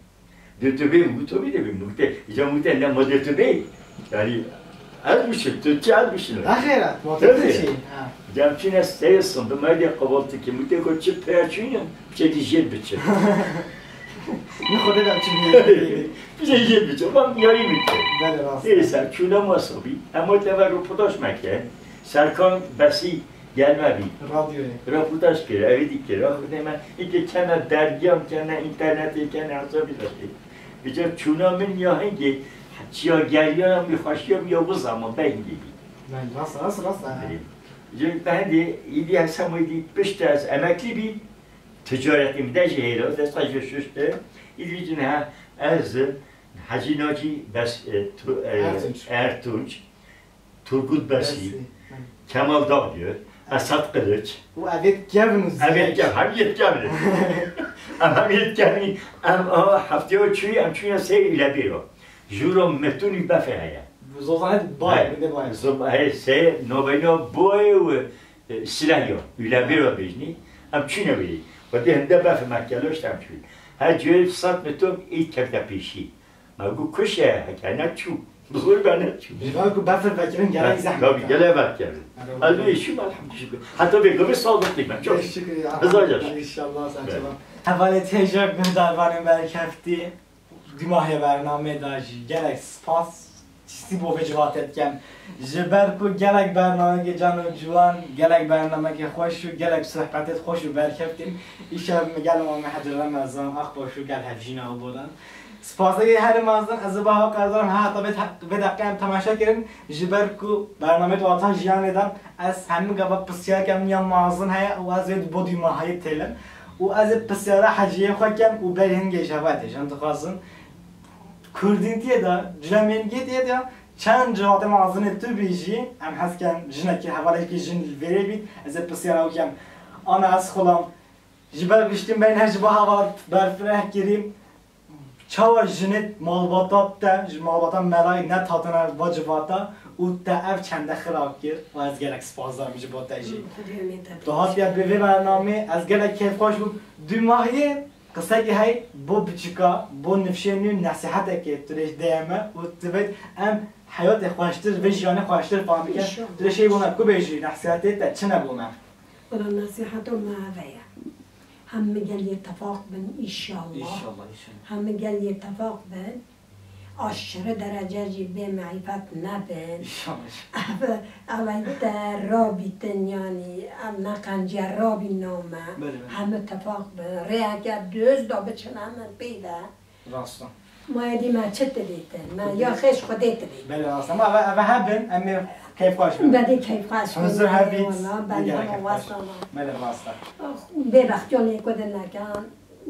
Dê tu bê, min got, tu bê de bê, min gote, îca min gote, ne ma dê tu bê. Yani, ez bişim, tu çi ez bişim? Axêrat, ma tu Tabii. Çi? Ha. Cem çine seyir sındı, ma dê kahvaltı ki, min gote, çi pere çûnî, çi dî jêr biçi. Ne xwede de çi bî? Bize jêr biçi, bak yarî biçi. Belê, rast. Neyse, çûna ma sabî, ema te ve röportaj meke, Serkan Besî, Gelme bî. Radyoyê. Reportaj kir, ev dî kir. Ev dê me, îkê kene dergiyan, kene înternetê, kene hesabî de kir. Vêca çûna min ya hingê, çiya geriyana min xweşiya min ya bu zaman be hingê bî. Ben rast, rast, rast, ha. Ji be hindê, îdî hesam îdî pişt ez emeklî bî, ticaretê min de jî hêra, desta jî şuşt. Îdî vî cin ha, ez, Hecî Nacî Bes-, e, tu-, e, Ertunç. Ertunç. Turgut Besî, Besî, hı. Kemal Dagdiyar, Esat Kılıç. Û evêt kevin û Evêt ziyek. Kev, hemiyêt kevin. Em hemiyêt kevin. Em a heftê û çûyî, em çûyî sê île bêro. Jûro metûnî befê heye. Zozanet bay, Hey, bir de bay. Zom-, hey, sê nobeyno boy û, e, silahyo. Île bêro bêjnî. Em çûne wî. Xwedê hinde befê me keloşt em çûyî. Her cihê sat metûn î kevte pêşî. Me got, kuşe, heke ne çû. Bi zor be ne çû. Ji ber ku befir vekirin gelek Ha, zehmet tabii, e. Gelek vekirin. Hadi Ez bakalım. Bê şûm, elhamdülillah. Heta bê gavê sağlıklı ben. Çok. Teşekkür ederim. Hızlıca. İnşallah sen Evet. Tamam. Hevalê têja guhdarvanên berkeftî, dîmahê bernamê da jî gelek spas. Çîstî bo vê civatê dikem. Ji ber ku gelek bernamekê can û ciwan, gelek bernamekê xweş û gelek sohbetê xweş û berkeftîn. Îşev mi gel Mame Hecî Remezan Akbaş û gel hevjîna û bodan. Spasdêrê herî mezin ez ê Baha Qerdan ha heta vê, vê deqê em temaşe kirin, ji ber ku bernameyê Wata Jiyanê de ez hemû gava pisyareke min ya mezin heye û ez ê bo dîmahiyê têlim û ez ê pisyara Heciyê xwe kem û berî hingê ji hevalê têjin dixwazim. Kurdîntiyê de, cilemêngêtiyê de çend civatê mezin ê tu bî jî, em hez ken jinekî hevalekî jin li vêrê bît, ez ê pisyara wî kem. Ana ez xulam, Ji ber giştî me ne ji bo heval berfireh kirî. Çawa jinê malbata te, ji malbata melayî nehatine va civata û te ev çende xirab kir û ez gelek spasdar im ji bo te jî. Xwedê hemî te Tu hatiye bi vê bernamê, ez gelek kêfxweş bûm. Dûmahiyê qisekê hey bo biçika, bo nifşê nû nesihetekê tu rê ji dê me û tu vêt em heyatê xweştir, vê jiyanê xweştir fam bike. Înşallah. Tu dê şey bo me, ku bêjî, nesîhetê te çi ne bo me? Wela nesîheta me eve ye. Hemî gel yê tefaq bin înşallah. Înşallah, înşallah. Hemî gel yê tefaq bin. Aşırı derece jî bê meîfet nebin. Înşallah. Ev, ev te rabîtin yanî, ev ne qenciye rabîn name. Belê, belê. Hemî tefaq bin. Rêyeke düz da biçin hemî pê de. Rast e. Ma êdî me çi dibîtin? Me ya xêş Xwedê dibîtin. Belê, rast e. Ma eve, eve hebin, em ê keyfxweş bin. Bedî keyfxweş bin. Huzur hebît, wela, ben digere hema keyfxweş. Wesana. Belê, rast e. Bêbextiya lê ku din nekin,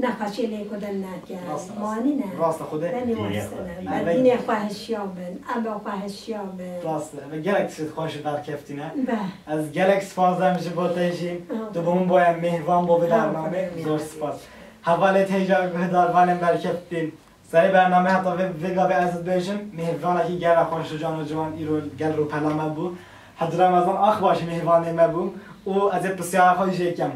nexweşiyê lê ku din nekin. Rast e, rast e. Manî ne? Rast e, Xwedê. Benî wesana. Eve dînê xwe hişya bin, ebe xwe hişya bin. Rast e. Eve gelek tişt xweş û berkeftî ne. Be. Ez gelek spas dem ji bo te jî. Ah. Tu bo min boye mêhvan bo vê bernamê. Zor spas. Hevalê têja guhdarvanên berkeftîn. Serê bername heta vê, vê gavê ez dibêjim, mêhvanekî gelek xweş û can û ciwan îro gel rûpela me bû. Hedi Remezan Akbaş mêhvanê me bû û ez ê pisyara xwe jê kem.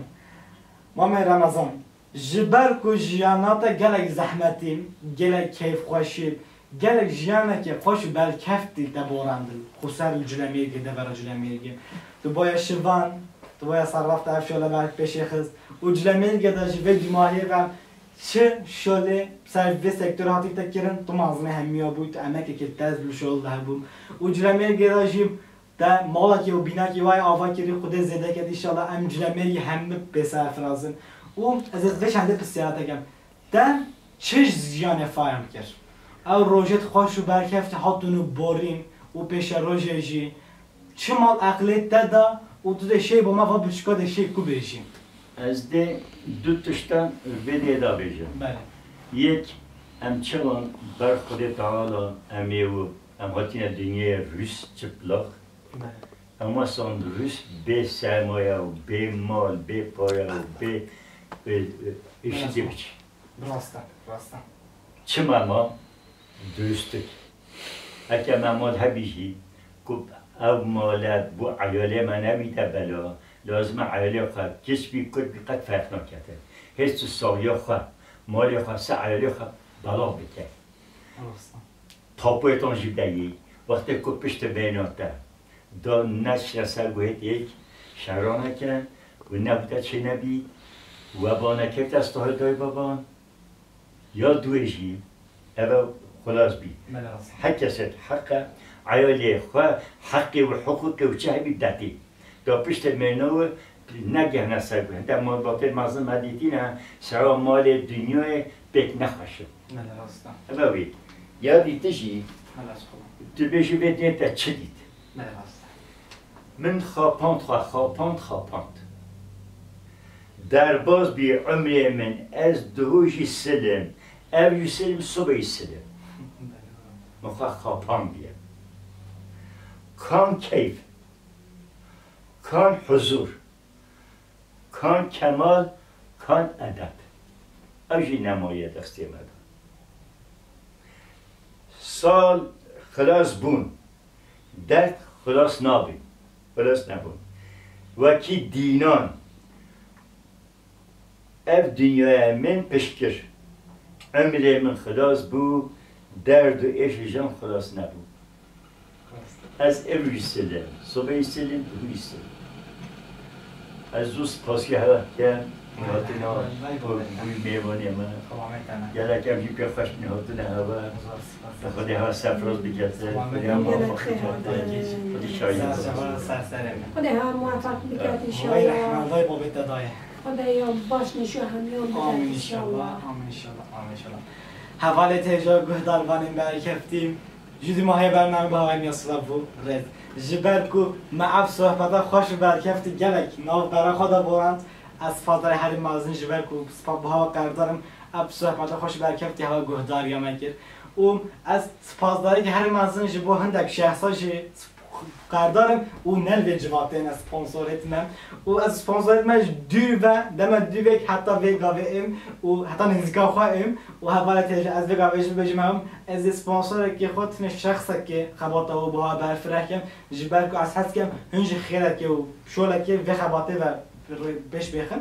Mamê Remezan, ji ber ku jiyana te gelek zehmetî, gelek keyfxweşî, gelek jiyanekê xweş û berkeftî te borandin, xweser li Culemêrgê, devera Culemêrgê. Tu boye şivan, tu boye serraf te ev şole ber pêşê xist û Culemêrgê de ji vê dûmahiyê ve çi şolê ser vê sektorê hatî te kirin, tu mezin hemiya bû, tu emekekê tez li şol de hebû. Û Culemêrgê de jî te malekê û bînekê wayê ava kirî, Xwedê zêde ket, înşallah em Culemêrgê hemî pê serfiraz in. Û ez ê vê çendê pisyara te kem. Te çi ji jiyanê fehm kir? Ew rojêt xweş û berkeft hatin û borîn û pêşerojê jî çi mal eqlê te da û tu dê şey bo me va biçûka dê şey ku bêjî? Ez dê du tiştan vê dê da bêjim. Belê. Yek, em çima ber Xwedê Teala em ê û em hatine dinyayê rûs, çıplak. Belê. Em westan rûs bê sermaye û bê mal, bê pare û bê, e, e, îşî dê biçî. Rast e, rast e. Çima ma? Dürüstlük. Heke me mal hebî jî, ku ev male bo eyalê me nebîte bela, lazim e eyalê xwe, kiç bî, kurd bî, qet ferq nakete. Hêst û sawiya xwe, malê xwe, ser eyalê xwe belav bike. Rast e. Tapoyê ton jî bide yê. Wextê ku piştê bêhna te da neçine ser guhê yek, şerane ke, û nebûte çê nebî, weba nekevte ez tohê dayê baban, ya duê jî, eve xilas bî. Belê rast. Her kesek heqe, eyalê xwe, heqê û hiqûqê û çi hebî detê. Da piştê mêna wî negihne ser guhê. Hinde malbatê mezin me dîtîne, sera malê dinyayê pêk nexweş e. Belê rast e. Eve wî. Ya dî tu jî, Belê rast e. Tu bêjî vê dê te çi dît? Belê rast e. Min xapand xwe, xapand, xapand. Derbas bî umrê min, ez duhû jî silim, ev jî silim, sibê jî silim. Belê rast e. Min xwe xapandiye. Kan keyf, kan huzur, kan kemal, kan edeb. Ew jî nemaye destê me de. Sal xilas bûn, derd xilas nabî, xilas nebûn. Wekî dînan, Ev dinyaya min pişt kir. Emrê min xilas bû, derd û êşê jan xilas nebû. Ez ev jî silim, sibê jî silim, duhû jî silim. Ez zû spasiya hewe dikem, hatina, bû, bû mêvanê me. Gelek em jî pê xweş bûn hatine hewe. Xwedê hewe serfiraz bikete. Xwedê hewe muwefeq bikete. Xwedê şahidê. Xwedê hewe muwefeq bikete inşallah. Xwedê ya baş nîşo hemiyan bide inşallah. Amin inşallah, amin inşallah, amin inşallah. Hevalê têja guhdarvanên berkeftî, ji dûmahê bername bi hawayê me silav û rêz. Ji ber ku me ev sohbeta xweş û berkeftî gelek nav bera xwe de borand, ez spasdarê herî mezin ji ber ku spa-, bi hawa qerdar im, ev sohbeta xweş û berkeftî hewa guhdariya me kir. Û ez spasdarîkî herî mezin ji bo hindek şexsa jî qerdar im û ne li vê civatê ne sponsorê tune. Û ez sponsorê me ji dû ve, deme dûvek heta vê gavê im û heta nêzîka xwe im û hevalê têje ez vê gavê jî bibêjim hew, ez ê sponsorekê xwe tune şexsekê xebata û buha berfireh kem, ji ber ku ez hez kem hin jî xêrekê û şolekê vê xebatê ve pêş bêxin.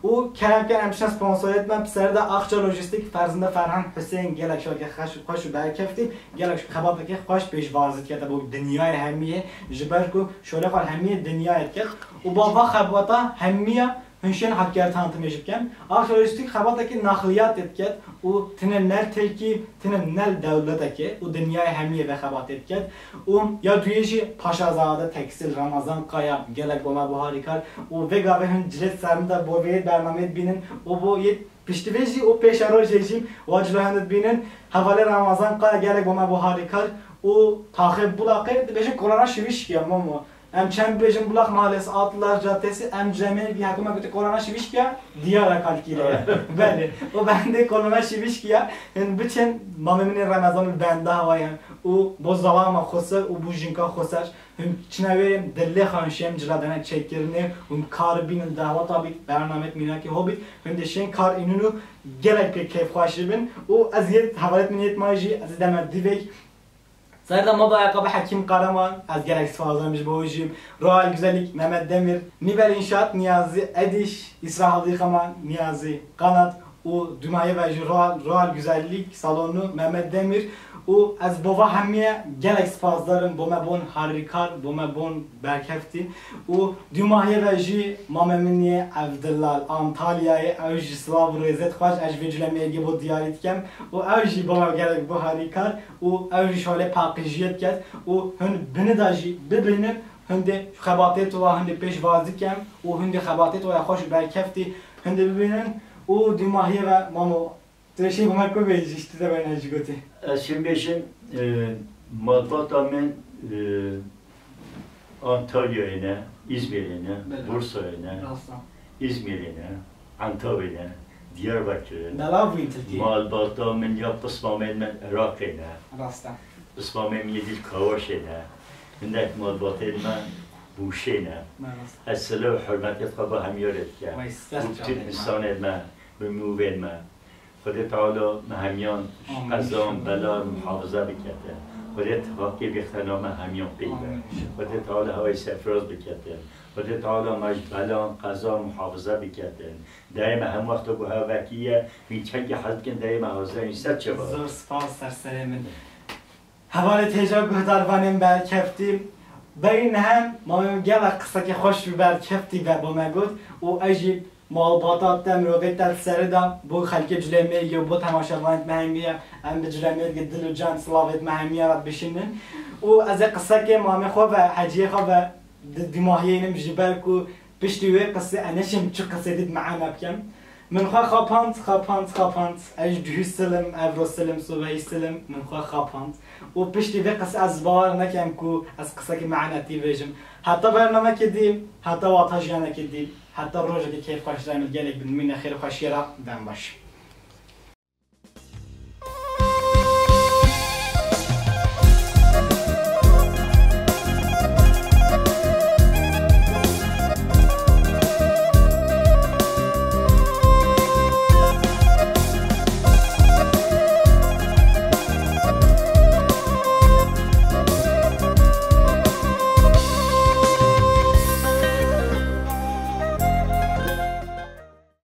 û kerem ken em çine sponsoriyet me, bi serê de Akça Lojîstîk, Ferzinde Ferhan Huseyîn, gelek şaleke xweş, xweş û berkeftî, gelek xebateke xweş pêşwazî dikete bo dinyayê hemiyê, ji ber ku şolê xwe hemiyê dinyayê diket û ba va xebata hemiya hûn şên hakiyar tanîtimê jî bikin. Akça Lojîstîk xebateke naxliyatê diket û tine nel tirkî, tine nel dewletekê û dinyayê hemiyê ve xebatê diket. Û ya duyê jî Paşazade Tekstîl, Ramazan Kaya, gelek bo me bo harîkar û vê gavê hûn cilêt ser min de bo vê bernameyê dibînin û bo yê piştî vê jî û pêşerojê jî wa cilo hûn dibînin. Hevalê Ramazan Kaya gelek bo me bo harîkar û Taxê Bulaqê dibêjin korona şivî şikiya, Momo. Em çend bêjin Bulaq Mahallesi, Atlılar Caddesi, em cemê bir hekûme gote korona şivî şikiya, Diyara Kalkîre. Belê. O bende korona şivî şikiya. Hûn biçin, mamê min ê Remezan û benda hewa ye. Û bo zalama xweser û bo jinka xweser. Hûn çine wê dilê xwe hûn şêm cila dene çêkirinê, hûn kar bînin, dehwata bît, bernameyê mînakê ho bît, hûn dê şên kar înûn û gelek pê keyfxweş bin. Û ez yê hevalêt min yêt ma jî, ez ê deme divêk. Serda me ba Yaqabe Hekîm Qaraman, ez gelek spas dikim ji bo jî. Royal Güzellik Mehmet Demir, Nibel İnşaat Niyazi Ediş, İsra Halî Xeman Niyazi Kanat, û dûmahiyê ve jî Royal, Royal Güzellik Salonu Mehmet Demir û ez bo va hemiye gelek spasdar im, bo me bon harîkar, bo me bon berkeftî û dûmahiyê ve jî mamê min yê Evdilal Antalyayê, ew jî silav û rêzê dixwaj, ez ji vê culemê yekê bo diyarî dikem û ew jî bo me gelek bo harîkar û ew jî şolê paqijiyê diket û hûn bini de jî bibînin. Hindê xebatê tu wa hindê pêşwazî kem û hindê xebatê tu wa xweş û berkeftî hindê bibînin û dûmahiyê ve mamo tu şê bi me ku bêjî ji tu de beyna jî gotê. Ez şim bêjim, e, malbata min, e, Antalyayê ne, Îzmîrê ne, Bela. Bursayê ne, Rasta. Îzmîrê ne, Entawê ne, Diyarbekirê ne. Bela bûyî Tirkiyê. Malbata min ya pismamên min Iraqê ne. Rasta. Pismamên min yê dîl Kawaşê ne. Hindek malbatên me Bûşê ne. Rasta. Ez sile û hurmetê xwe bi hemiyê re dikim. Vay, ser Û bütün çavên me. Însanên me, bi mûvên me. Xwedê Teala me hemiyan ji Amin, qezan, inşallah. Belan muhafaza biketin. Xwedê tifaqê bêxtena me hemiyan pê be. Amin, inşallah. Xwedê Teala hewayê serfiraz biketin. Xwedê Teala me ji belan, qezan muhafaza biketin. Dayê me hem wexta ku hev vekî ye, wî çengê hez dikin, dayê me hazir in, ser çi va? Zor spas ser serê min. Hevalê têja guhdarvanên berkeftî. Berî nihem, mamê min gelek qiseke xweş û berkeftî ve bo me got û ez jî malbata te mirovê te li serê de bo xelkê Culemêrgê û bo temaşevanên me hemiye, em bi Culemêrgê dil û can silavêt me hemiye re bişînin. Û ez ê qisekê mamê xwe ve, heciyê xwe ve di dîmahiyê înim ji ber ku piştî wê qisê ez neşim çi qisê dî di me'ene bikim. Min xwe xapand, xapand, xapand. Ez ji duhî silim, evro silim, sobehî silim, min xwe xapand. Û piştî vê qisê ez bawer nekem ku ez qisekî me'enetî bêjim. Heta bernamekê dî, heta wata jiyanekê dî, heta rojekê keyfxweş re em li gelek bin. Mîne xêr û xweşiyê re, dem baş.